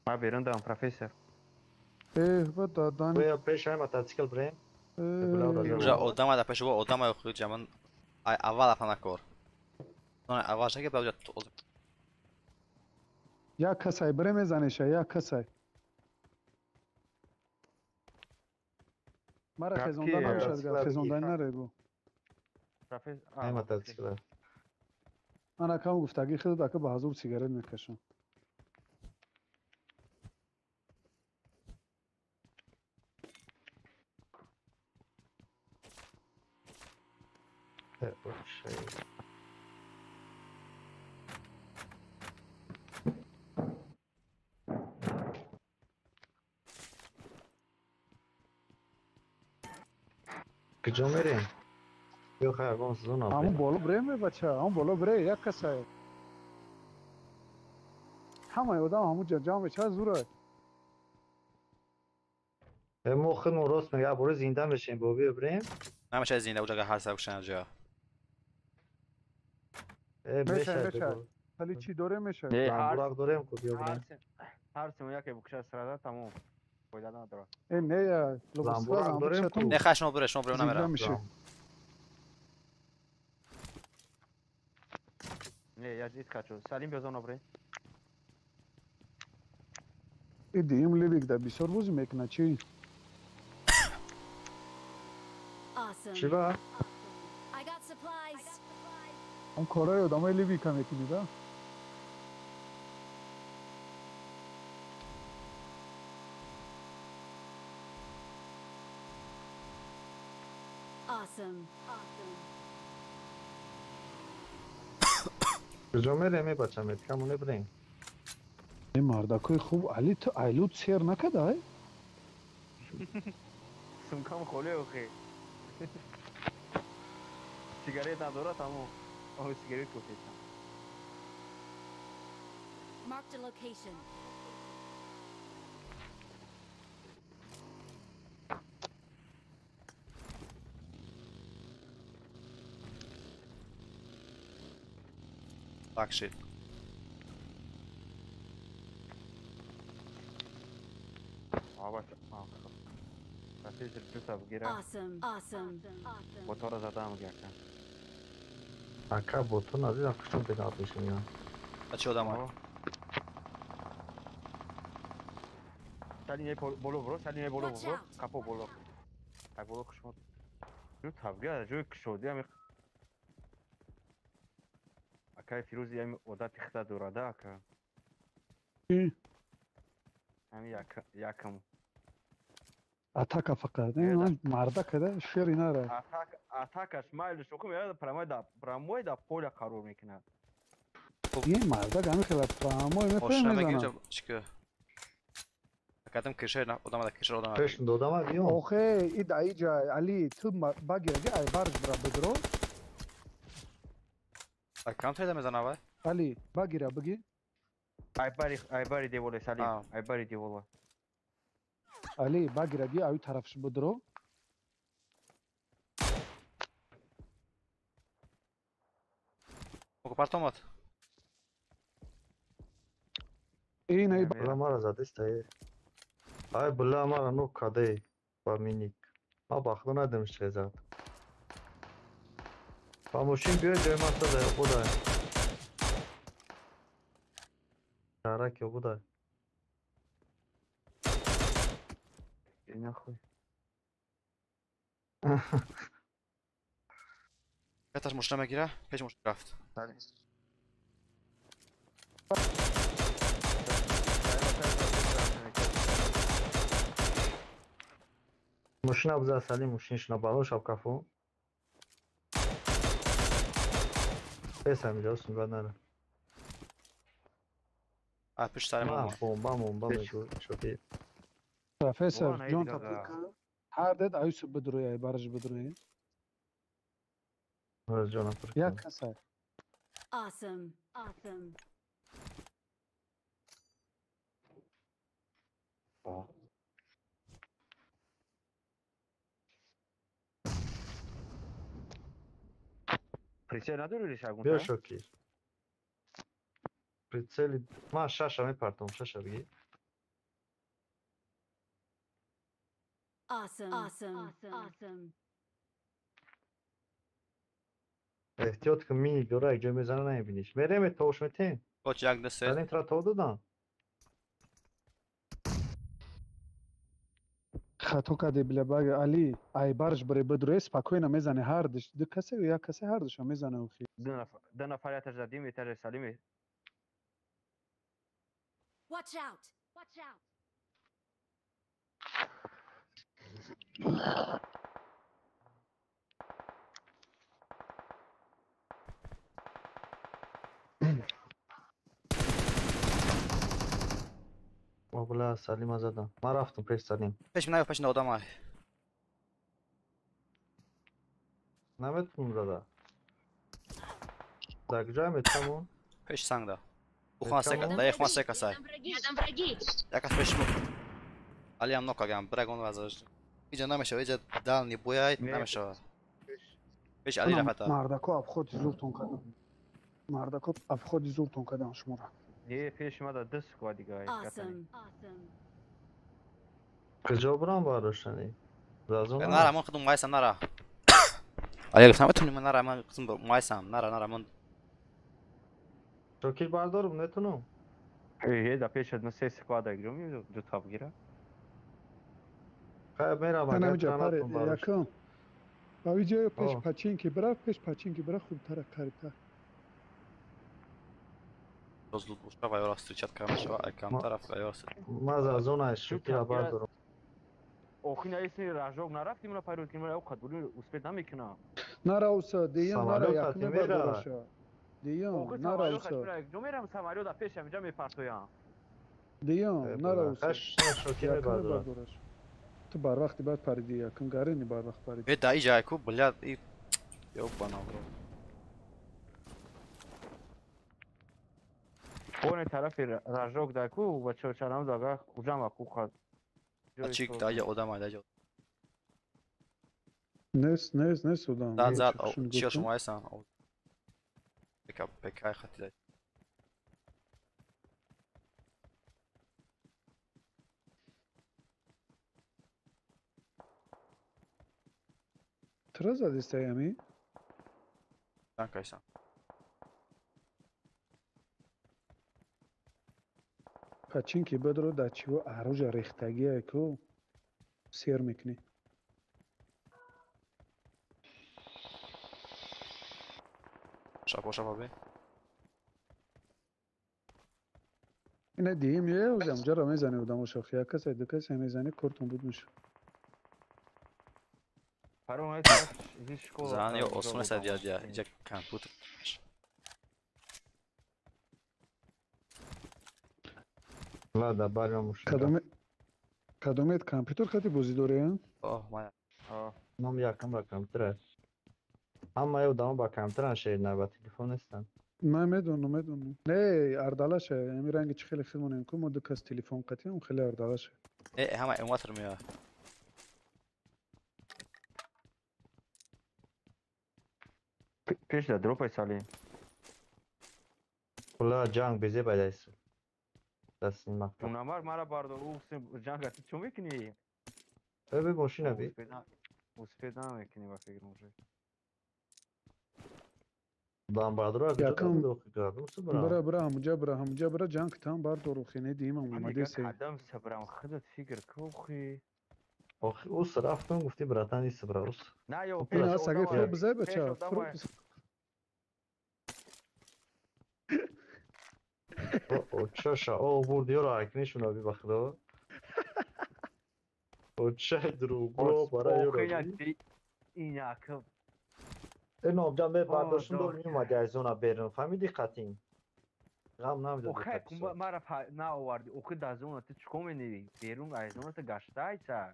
Ман берун дорам профессор. Э, бад дадан. Биё пеш ҳай мотоцикл брем. Уже одама да пеш одама худ ҷаман аввал афана кор. Аввал шаки баъд Як касай бре мезанеша, як касай. Мара хезонда набошад, хезонда наре бу. Ай мотоцикл. Ана кам гуфтаги худат ака ба ҳазур сигарет мекашам. Куҷо мерем? Ё хай ягон зона. Ҳамон боло бре мебача, ҳамон боло бре, як касай. Ҳамаи одам ҳамон ҷо ҷамъ мешавад, зура. Мо худмон рост мега, боре зинда мешем, бо биё брем. Намешавад зинда, уҷага ҳар сар кушан ҷо. Мешавад, вале чӣ дорем мешавад? Замбурақ дорем ку биё брем. Ҳар сему яке букша сарада тамом. Фойда надорад. Э, не, замбурақ дорем ку. Не, хай шумо бире, шумо бире, намерам. Не, я жить хочу. Салим биё зона бре. Иди, им ливик да бисёр бозӣ мекунад, чӣ? Чӣ ба? Он кораи одамои ливика мекунӣ, да? Куҷо мерем, э бача, меткамоне бирем. Э мардакои хуб, Али ту айлут сер накардай? Сумкам холӣ охи. Сигарет надорад, тамом. О, сигарет куфтам. Marked a location. Fuck shit. Awesome. Awesome. Ботора задам гяка. Ака ботор надидам, куштам бега пешим я. А чӣ одамай? Салине боло бро, салине боло бро, капо боло. Ай боло кушмод. Ю табга, ҷои кушоди ами. Акай Фирӯзи ами одати хита дорада ака. Ами якам. Атака фақат. Марда када шери нара. Атакаш майлиш охи мерада прамой да поля қарор мекунад. Ин мардак ами хела прамой мефаҳмезанад. Чӣ? Акадам кишер одама да кишер одама. Пеш додама биё. Охе, и да иҷа Али ту багираги ай барж бра бедро. Акам тайда мезана вай? Али багира баги. Ай бари деволе Салим, ай бари девола. Али багираги аю тарафш будро. Око партомат. Эй, най бла мара задеста е. Ай бла мара ну каде ба миник. Ма бахто надем шезад. Ба мошин биё ҷои ман сада худа. Шараки худа. Нахуй. Петаш мошина мегира, пеш мошина рафт. Мошина биза Салим, мошинашна бало шаб кафу. Пес ҳамиҷо сунбат нара. А пеш сари ма. Бомба бомба мегӯ шоки. Профессор ҷон тафика ҳар дед аюсу бидрои ай барж бидрои. Ҷонам. Як касай. Awesome. Awesome. Прицел надори шагун? Биё шоки. Прицели ман шаша мепартом, шаша биги. Awesome. Awesome. Awesome. Эҳтиёт кун, мини дора, як ҷо мезана намебиниш. Мерем, тавш метем. Коч як ду се. Салим тра тов додан. Хато каде бля бага Али, ай барш бре бедре спокойно мезане ҳардиш. Ду касе ё як касе ҳардиша мезане охи. Ду нафар яташ задим, этаже Салим. Watch out! Watch out! Бла, Салима задам. Ман рафтам пеш Салим. Пеш наё, пеш одам ай. Наметунам зада. Дар куҷо метавон? Пеш санг да. Ухан сека, да яхма сека сай. Якас пеш му. Али ам нокагам, брагон вазаш. Иҷа намешава, иҷа дални бояй намешава. Пеш Али рафта. Мардако обходи зуртон кардам. Мардако обходи зуртон кардам шумора. Не, пеш ма да ду сква дига. Куҷо бурам бардоштани? Нара, ман худум майсам, нара. Али гуфтам, метунӣ ман нара, ман худум майсам, нара, нара, ман. Шокир бардорум, нетунам. Э, да пеш аз се сква да гирам, ду тап гира. Хай мерам, агар натунам бардоштам. Якум. Ба видео пеш пачинки бира, пеш пачинки бира хубтара қарибтар. Розлуд бошава ёра встречат камешава, ай камтара ёра. Ма за зона шокира бардорум. Охи наиси ражок нарафтим на пайрод кунем, ё қадули успет намекунам. Нара уса, деям нара якме бардораша. Деям нара уса. Ҷо мерам самолёт да пешам иҷа мепартоям. Деям нара уса. Шокира бардораш. Ту бар вақти баъд париди, якм гарини бар вақт париди. Э, да иҷа ку, блядь, и ёбана бро. Боне тарафи ражок да ку ва чорчарам дага хуҷам ва куха. Чик да иҷа одам ай, да иҷа. Нест, нест, нест одам. Зад, зад, чиё шумо айсан. Пека, пека хати да. Тра задистай ами? Данкайсан. Пачинки бедро да чиво оружие рехтагия ку сер мекунӣ. Шапо, шапо бе. Ина диим е озам ҷара мезани одамо шохи як касе ду касе мезани кортон буд меша. Зан ё осон аст дядя, иҷа компютер. Ладно, барем мошин. Кадомет компютер хати бозӣ дорем? Оҳ, ман. Ном якам ба компютер аст. Ҳамаи одамо ба компютеран шер, на ба телефон нестанд. Ман медонам, медонам. Не, ардалаша, ами ранги чи хеле хидмонем ку, мо ду кас телефон қатием, хеле ардалаша. Э, ҳама эмулятор меояд. Пеш да дропай Салим. Кула ҷанг безе байдайсу. Дастин мактаб. Унамар мара бардор, ӯ ҷанг ати чо мекунӣ? Э, бе мошина би. Успед намекунӣ ба фикр мужик. Дан бардора Якум бира бира ҳамуҷа бира ҳамуҷа бира ҷанг там бардор охи не диимам омадасе. Адам сабрам худат фикр ку охи. Охи ус рафтам гуфти братан ис бра ус. На ё пеш. Ина саги фур бизай бача. Фур. О чаша о бурд ёра акнешуна би бахудо. О чай друго бара ёра. Ина ку Ин обҷа ме бардоштум дор меомади аз зона берун. Фаҳмиди қатин? Ғам намедод. Охе, мара наоварди. Охи дар зона ту чикор меневи? Берун аз зона ту гаштаайса.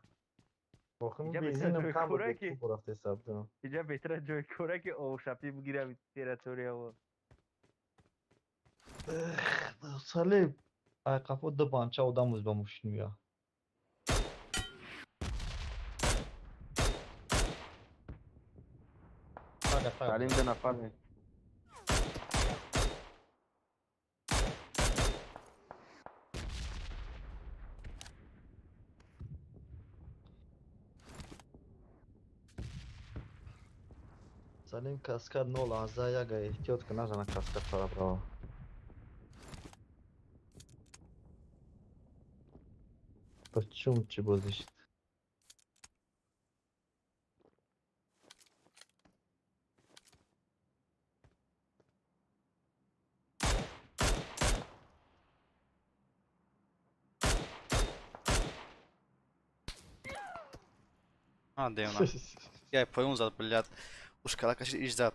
Охи бензинам кам буд, хуб рафта ҳисоб. Иҷа беҳтара ҷои кора ки овшапӣ бигирам территорияво. Салиб, ай қафо ду банча одам уз ба мошин меояд. Салим ду нафар. Салим каскад 0.1 эҳтиёт кун, назана каскад фара браво. Почум чӣ бозишт? А, девна. Я поюн зад, блядь. Уж калакаши иш зад.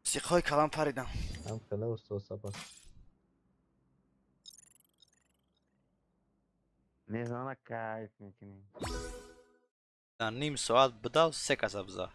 Сиқҳои калам паридам. Ам хела устод сапас. Мезана кайф мекунем. Дар ним соат бидав се каса биза.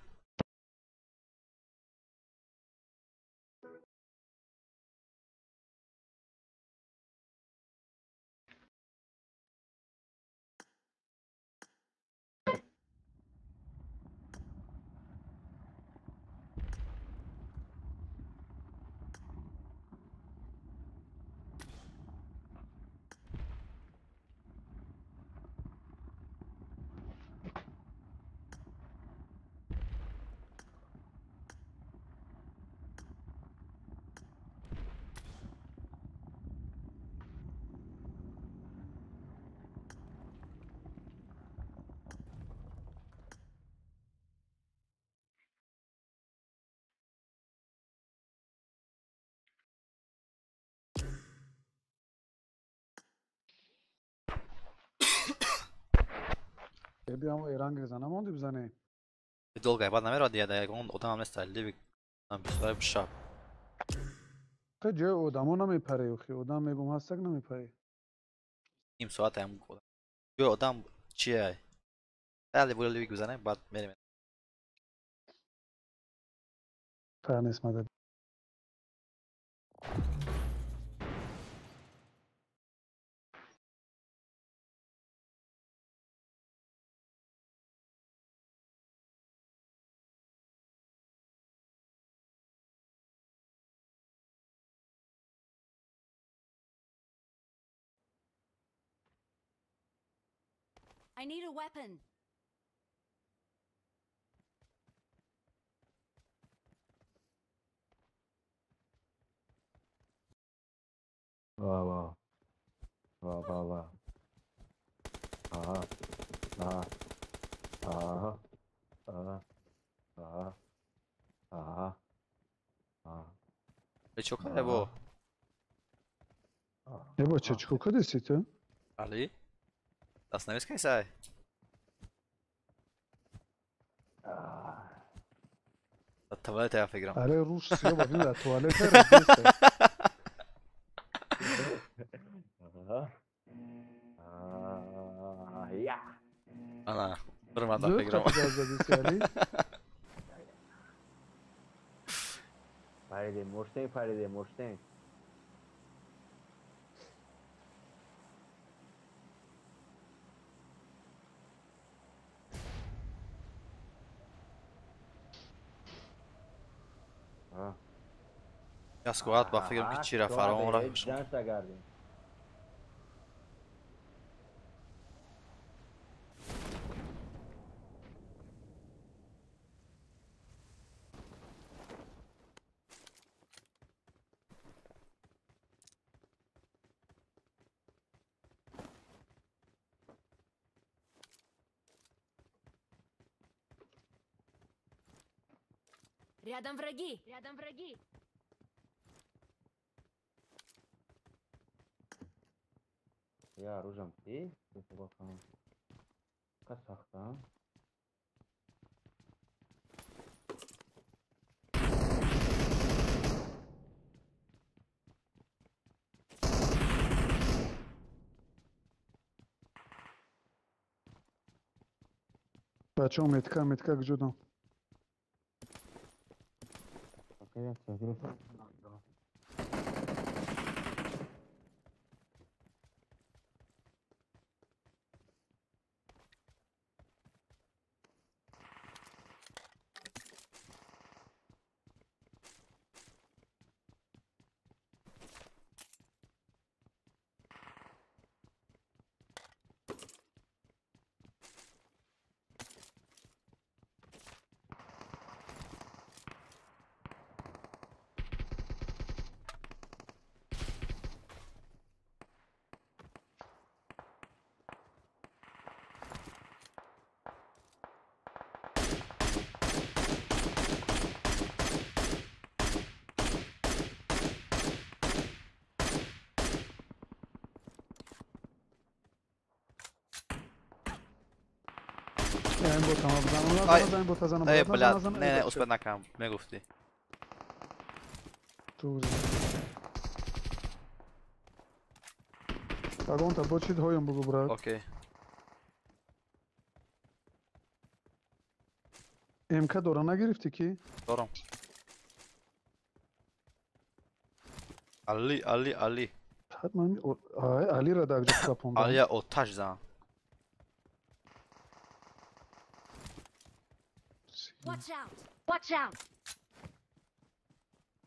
Биам эранг занамонди бизане. Долго баъд намерад дия да ягон одамам нест ливик бисвай бишаб. Та ҷои одамо намепаре охи, одам мегум ҳастак намепаре. Ним соат ам ҷои одам чия? Али були ливик бизане баъд мерем. Та нест мадад. I need a weapon. Ва ва. Ва ва ва. Аҳа. Аҳа. Аҳа. Аҳа. Аҳа. Аҳа. Аҳа. Чӣ кар бо? Эбо чӣ чӣ кардиси ту? Али? Дастнавис кайсай? Туалет я фиграм. Аре руш сиё ба бин туалет ра. Ана, бір мата фиграм. Париде, мошне, париде, мошне. Яскуат ба фикрам ки чира фаромон рафт. Рядом враги! Рядом враги! Я оружием ты, Казахстан. Бачо метка, метка гҷудам. Ин бота ма бизанам, на ин бота занам. Эй, блядь, не, успед накам, мегуфти. Ту. Ягонта бочид ҳоям бугу брат. Окей. МК дора нагирифтӣ ки? Дорам. Али, Али, Али. Ҳатман ай Алиро дар ҷо қапондам. Алия оташ зан. Watch out! Watch out!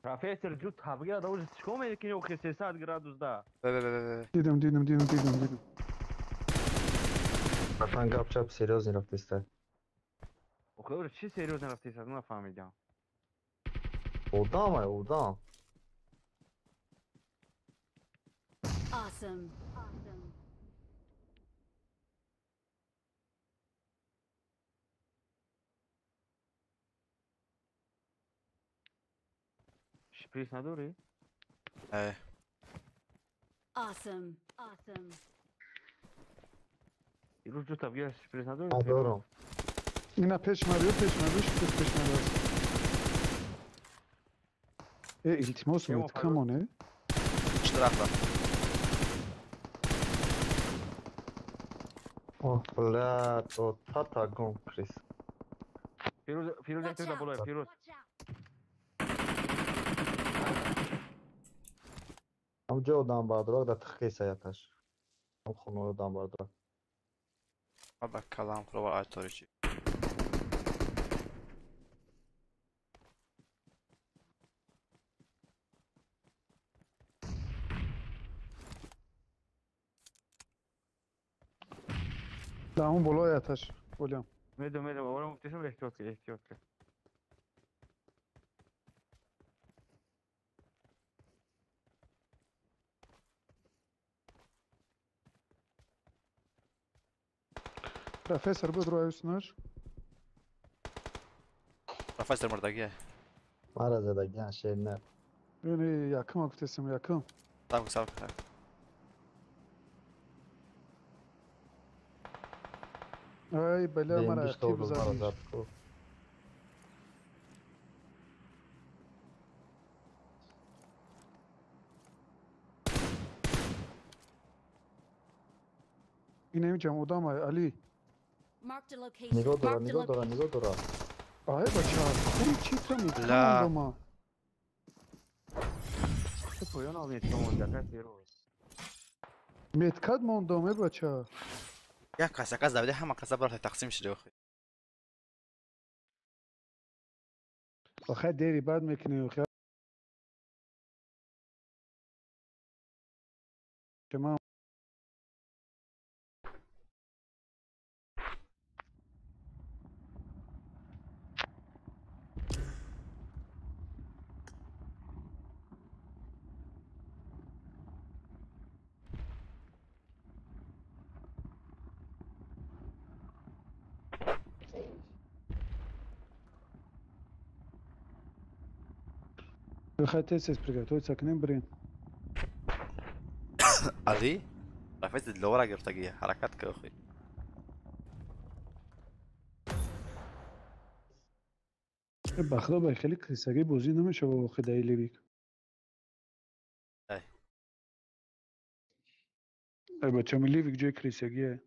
Профессор ҷуд табгира да уже чикор мекунӣ охи 300 градус да. Бе бе бе бе. Дидам, дидам, дидам, дидам, дидам. Братан, гап чап серьёзный рафтиста. Охи уже чӣ серьёзно рафтиста, нафаҳмидам. Одам ай, одам. Awesome. Awesome. Шприц надорӣ? Э. Awesome. Awesome. Ирӯз ҷуд табгира шприц надорӣ? Надорам. Ина пеш ма биё, пеш ма биё, шприц пеш ма биё. Э, илтимос меткамон, э? Штрафа. О, блядь, вот это гон, Крис. Фирӯз, Фирӯз як да болои, Фирӯз. Ам ҷо одам бардорак да тихқиса яташ. Ам хона одам бардорак. Ада калам хурова ай торичи. Да он болои аташ, болям. Медом, медом, орам гуфтесам эҳтиёт кун, эҳтиёт кун. Профессор буд рӯи уснаш? Профессор мурдагия. Мара задагиан шер не. Бини якум гуфтесам, якум. Так, сабр, так. Ай, бля, мара актив задиш. Ин ҷам одам ай, Али. Нигоҳ дора, нигоҳ дора, нигоҳ дора. Ай, бача, хури чӣ та мекунам? Поён ал метка монда, ка Фирӯз. Меткад мондам, э бача. Як кас, кас давида ҳама каса барои тақсим шуда охи. Охе дери бад мекунӣ охе. Шумо Хотите приготовиться к ним, блин. Али? Профессор Лора гирифтагия, ҳаракат кар охи. Ба худо ба хеле крисагӣ бозӣ намешава охи даи Ливик. Ай. Ай бачами Ливик ҷои крисагие.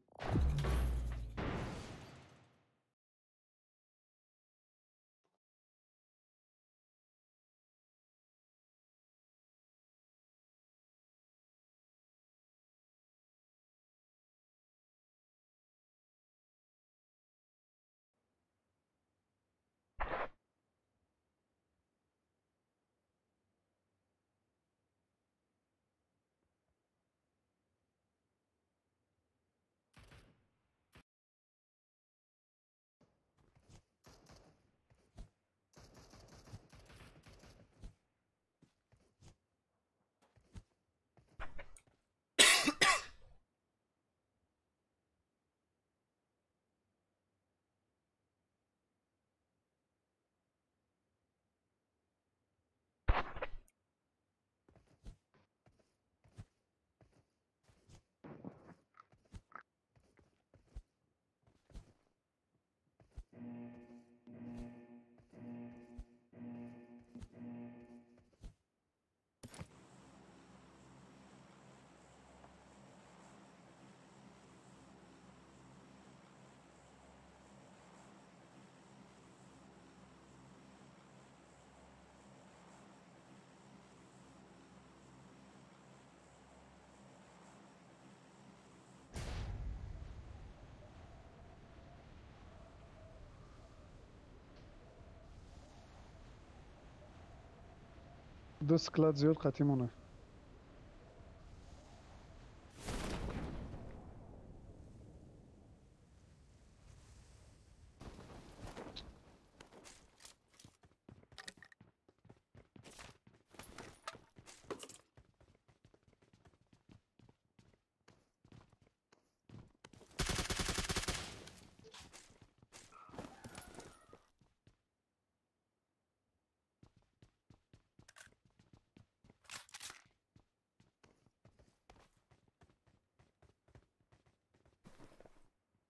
Ду склад зиёд қатӣ монад.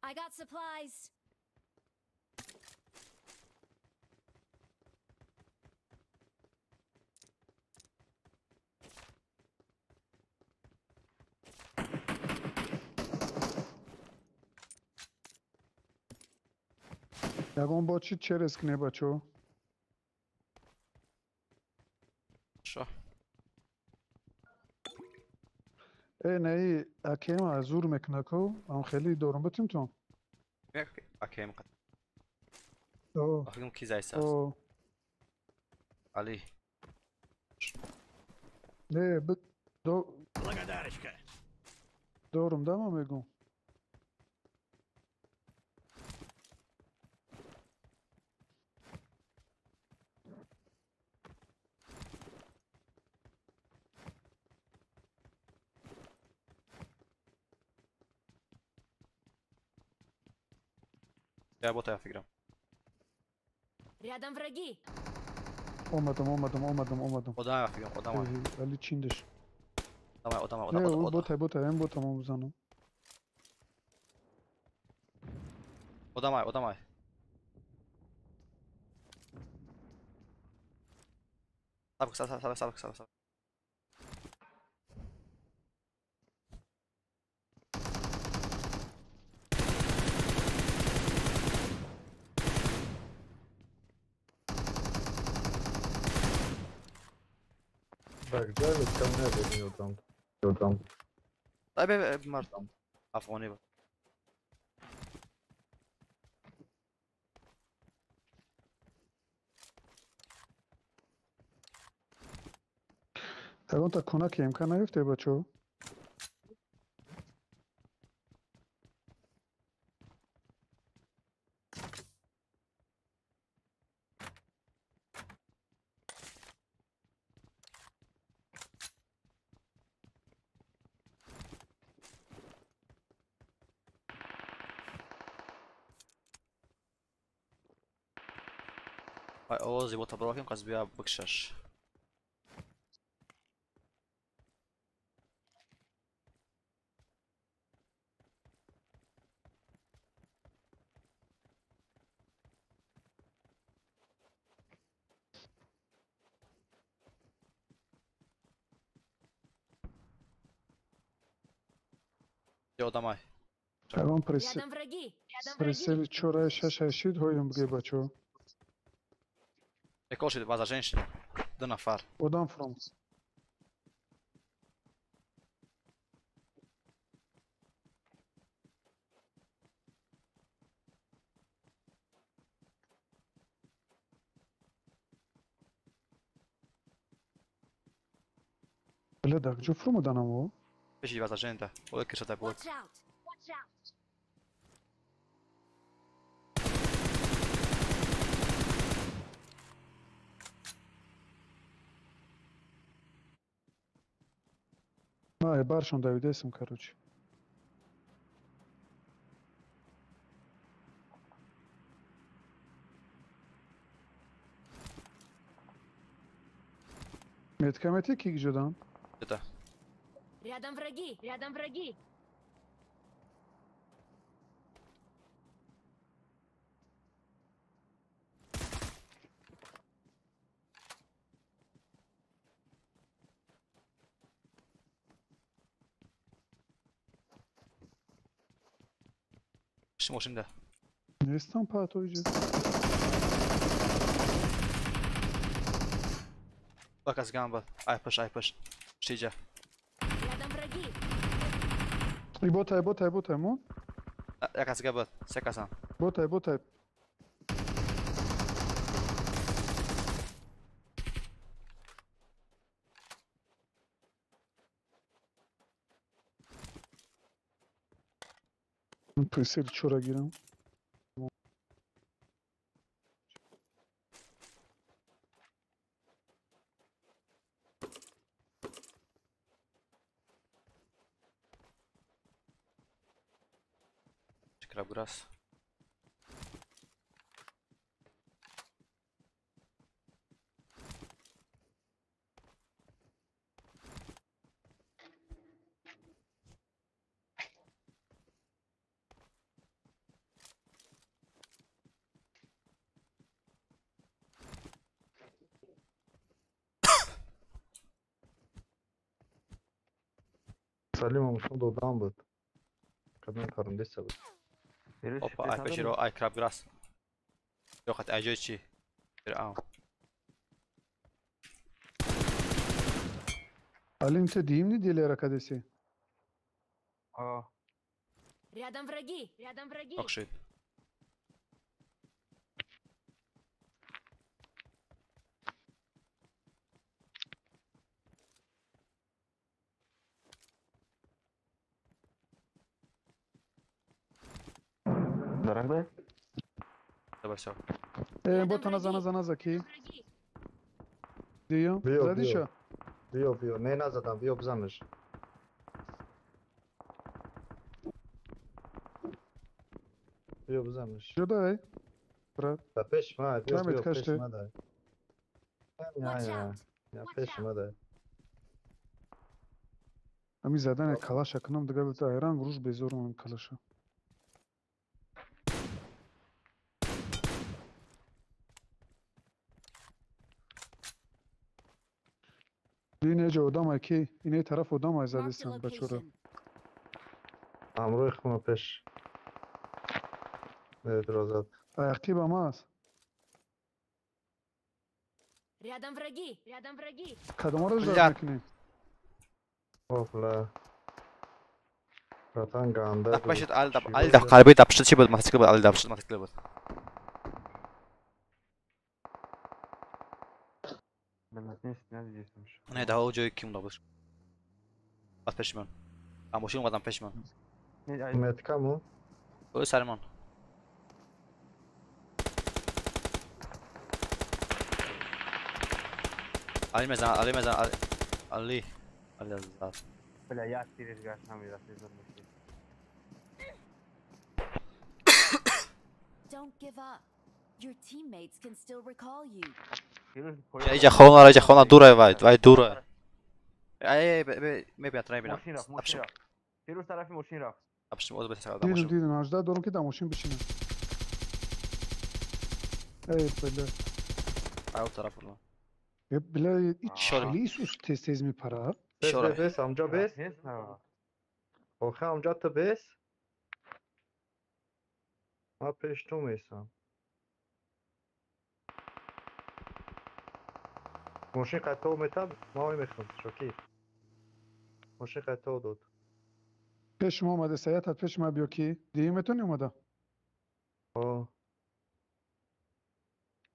I got supplies. Ягон бо чӣ через кне бачо? Шо? Э, не, акема зур мекунако, ам хеле дорум бутим тон. Акем қат. Ахим ки зайса. Али. Не, бит до Благодарочка. Дорум да ма мегум. Я бота фиграм. Рядом враги. Омадам, омадам, омадам, омадам. Одам фиграм, одам. Али чиндеш. Давай, одам, одам, одам. Бота, бота, ем бота мам занам. Одамай, одамай. Сабк, сабк, сабк, сабк, сабк. Так, джавит ко мне там. Там. Дай бе март. Афғонӣ буд. Ягон та куна ки имкон наёфте бачо? Овози бота брокем кас бия бикшаш. Одамай. Ягон присели чора шаш шид ҳоюм бге бачо. Экоши база женщина. Ду нафар. Одам фром. Бля, да, кҷо фром оданамо? Пеши база женда. Оле кишата бод. Ма, баршон давидесам, короче. Метка мети ки ҷудам? Это. Рядом враги, рядом враги. Мошинда. Нестам пато иҷо. Бакас гамба. Ай паш, ай паш. Штиҷа. Рядом враги. И ботай, ботай, ботай, мон. Якас габа, секасан. Ботай, ботай. Присел чора гирам. Крабграсс. Салим ушел до дамбы. Кадна карандеса. Опа, ай пеширо, ай крабграсс. Йохат аҷои чи? Фиръавн. Алим, ты дим не дели ракадеси? А. Рядом враги, рядом враги. Окшит. Дарахда? Давай всё. Бота наза наза наза ки? Диё? Задиша? Биё, биё, не назадам, биё бизанаш. Биё бизанаш. Ҷо Брат. Да пеш ма, биё, биё пеш ма дай. Я, я пеш ма дай. Ами задане калаша кунам дига бит айран руш безорум калаша. Ине ҷо одамай ки ине тараф одамай задистан бачора. Амрӯи хона пеш. Розад. Аяқи ба ма аст. Рядом враги, рядом враги. Кадомаро ждать мекунем? Опла. Братан ганда. Пешит ал даб, ал даб қалби даб шид чи буд, мотоцикл буд, ал даб шид мотоцикл буд. Не, да ҷои ким буд. Бад пеши ман. А мошин омадам пеши ман. Меткаму? Ой, сари ман. Али мезан, Али мезан, Али. Али зад. Бля, я тиреш гаштам и да се измеши. Don't give up. Your teammates can still recall you. Иҷа хона, иҷа хона дура вай, вай дура. Ай, мебинам, тра мебинам. Мошин рафт, мошин рафт. Фирӯз тарафи мошин рафт. Апшим, оз бесар Дидам, дидам, ажда дорам ки дар мошин бишинам. Эй, бля. Ай, о тараф була. Э, бля, ичали Исус тез тез мепара. Бес, бес, амҷа бес. Охе, амҷа ту бес. Ма пеш ту месам. Мошин қайтов метаб, ма ой мехӯрам, Шокир. Мошин қайтов дод. Пеш ма омада, саятат пеш ма биё ки? Дидӣ метавонӣ омада? О.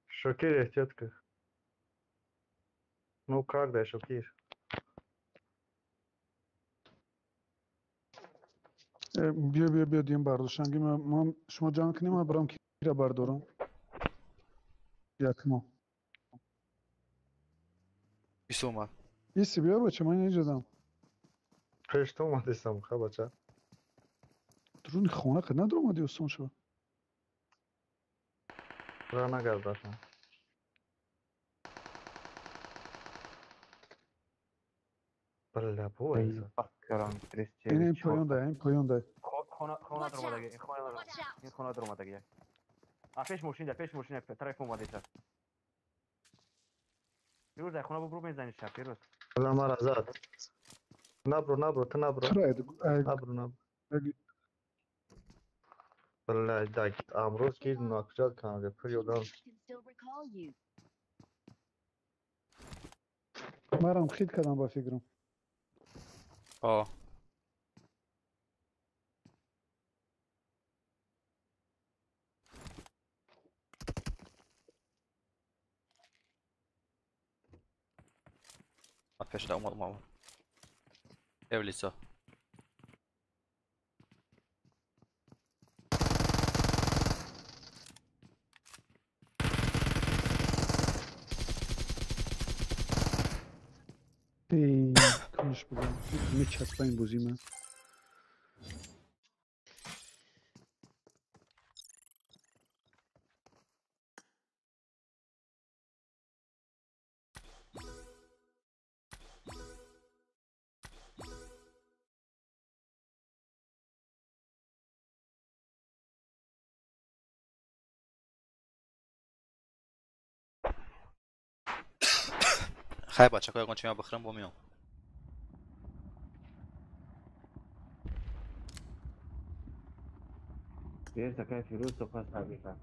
Шокир, эҳтиёт кун. Ну как да, Шокир? Биё, биё, биё, дим бардоштанги ма шумо ҷанг кунем, ма барам кира бардорам. Якмо. Исо омад. Иси биё бача, ман иҷодам. Пеш ту омадистам, ха бача. Дуруни хона қад надуромадӣ осон шава. Ра нагард, братан. Бля, бо Ин поён дай, ин поён дай. Хона даромадаги, ин хона даромадаги. Ин хона даромадаги. А пеш мошин да, пеш мошин тараф омадиса. Фирӯз, дар хона бубру мезанӣ шаб, Фирӯз. Бля, мара зад. Набро, набро, ту набро. Набро, набро. Бля, да, амрӯз ки накуҷат кунам, пур ёдам. Марам хит кардам ба фикрам. О. Пеш да омад, омад. Эв лицо. Эй, кунш будам. Мечаспа ин бозӣ ман. Хай бачако, ягон чима бихӯрам, бо меом. Такая Фирӯз то пас ҳақиқат.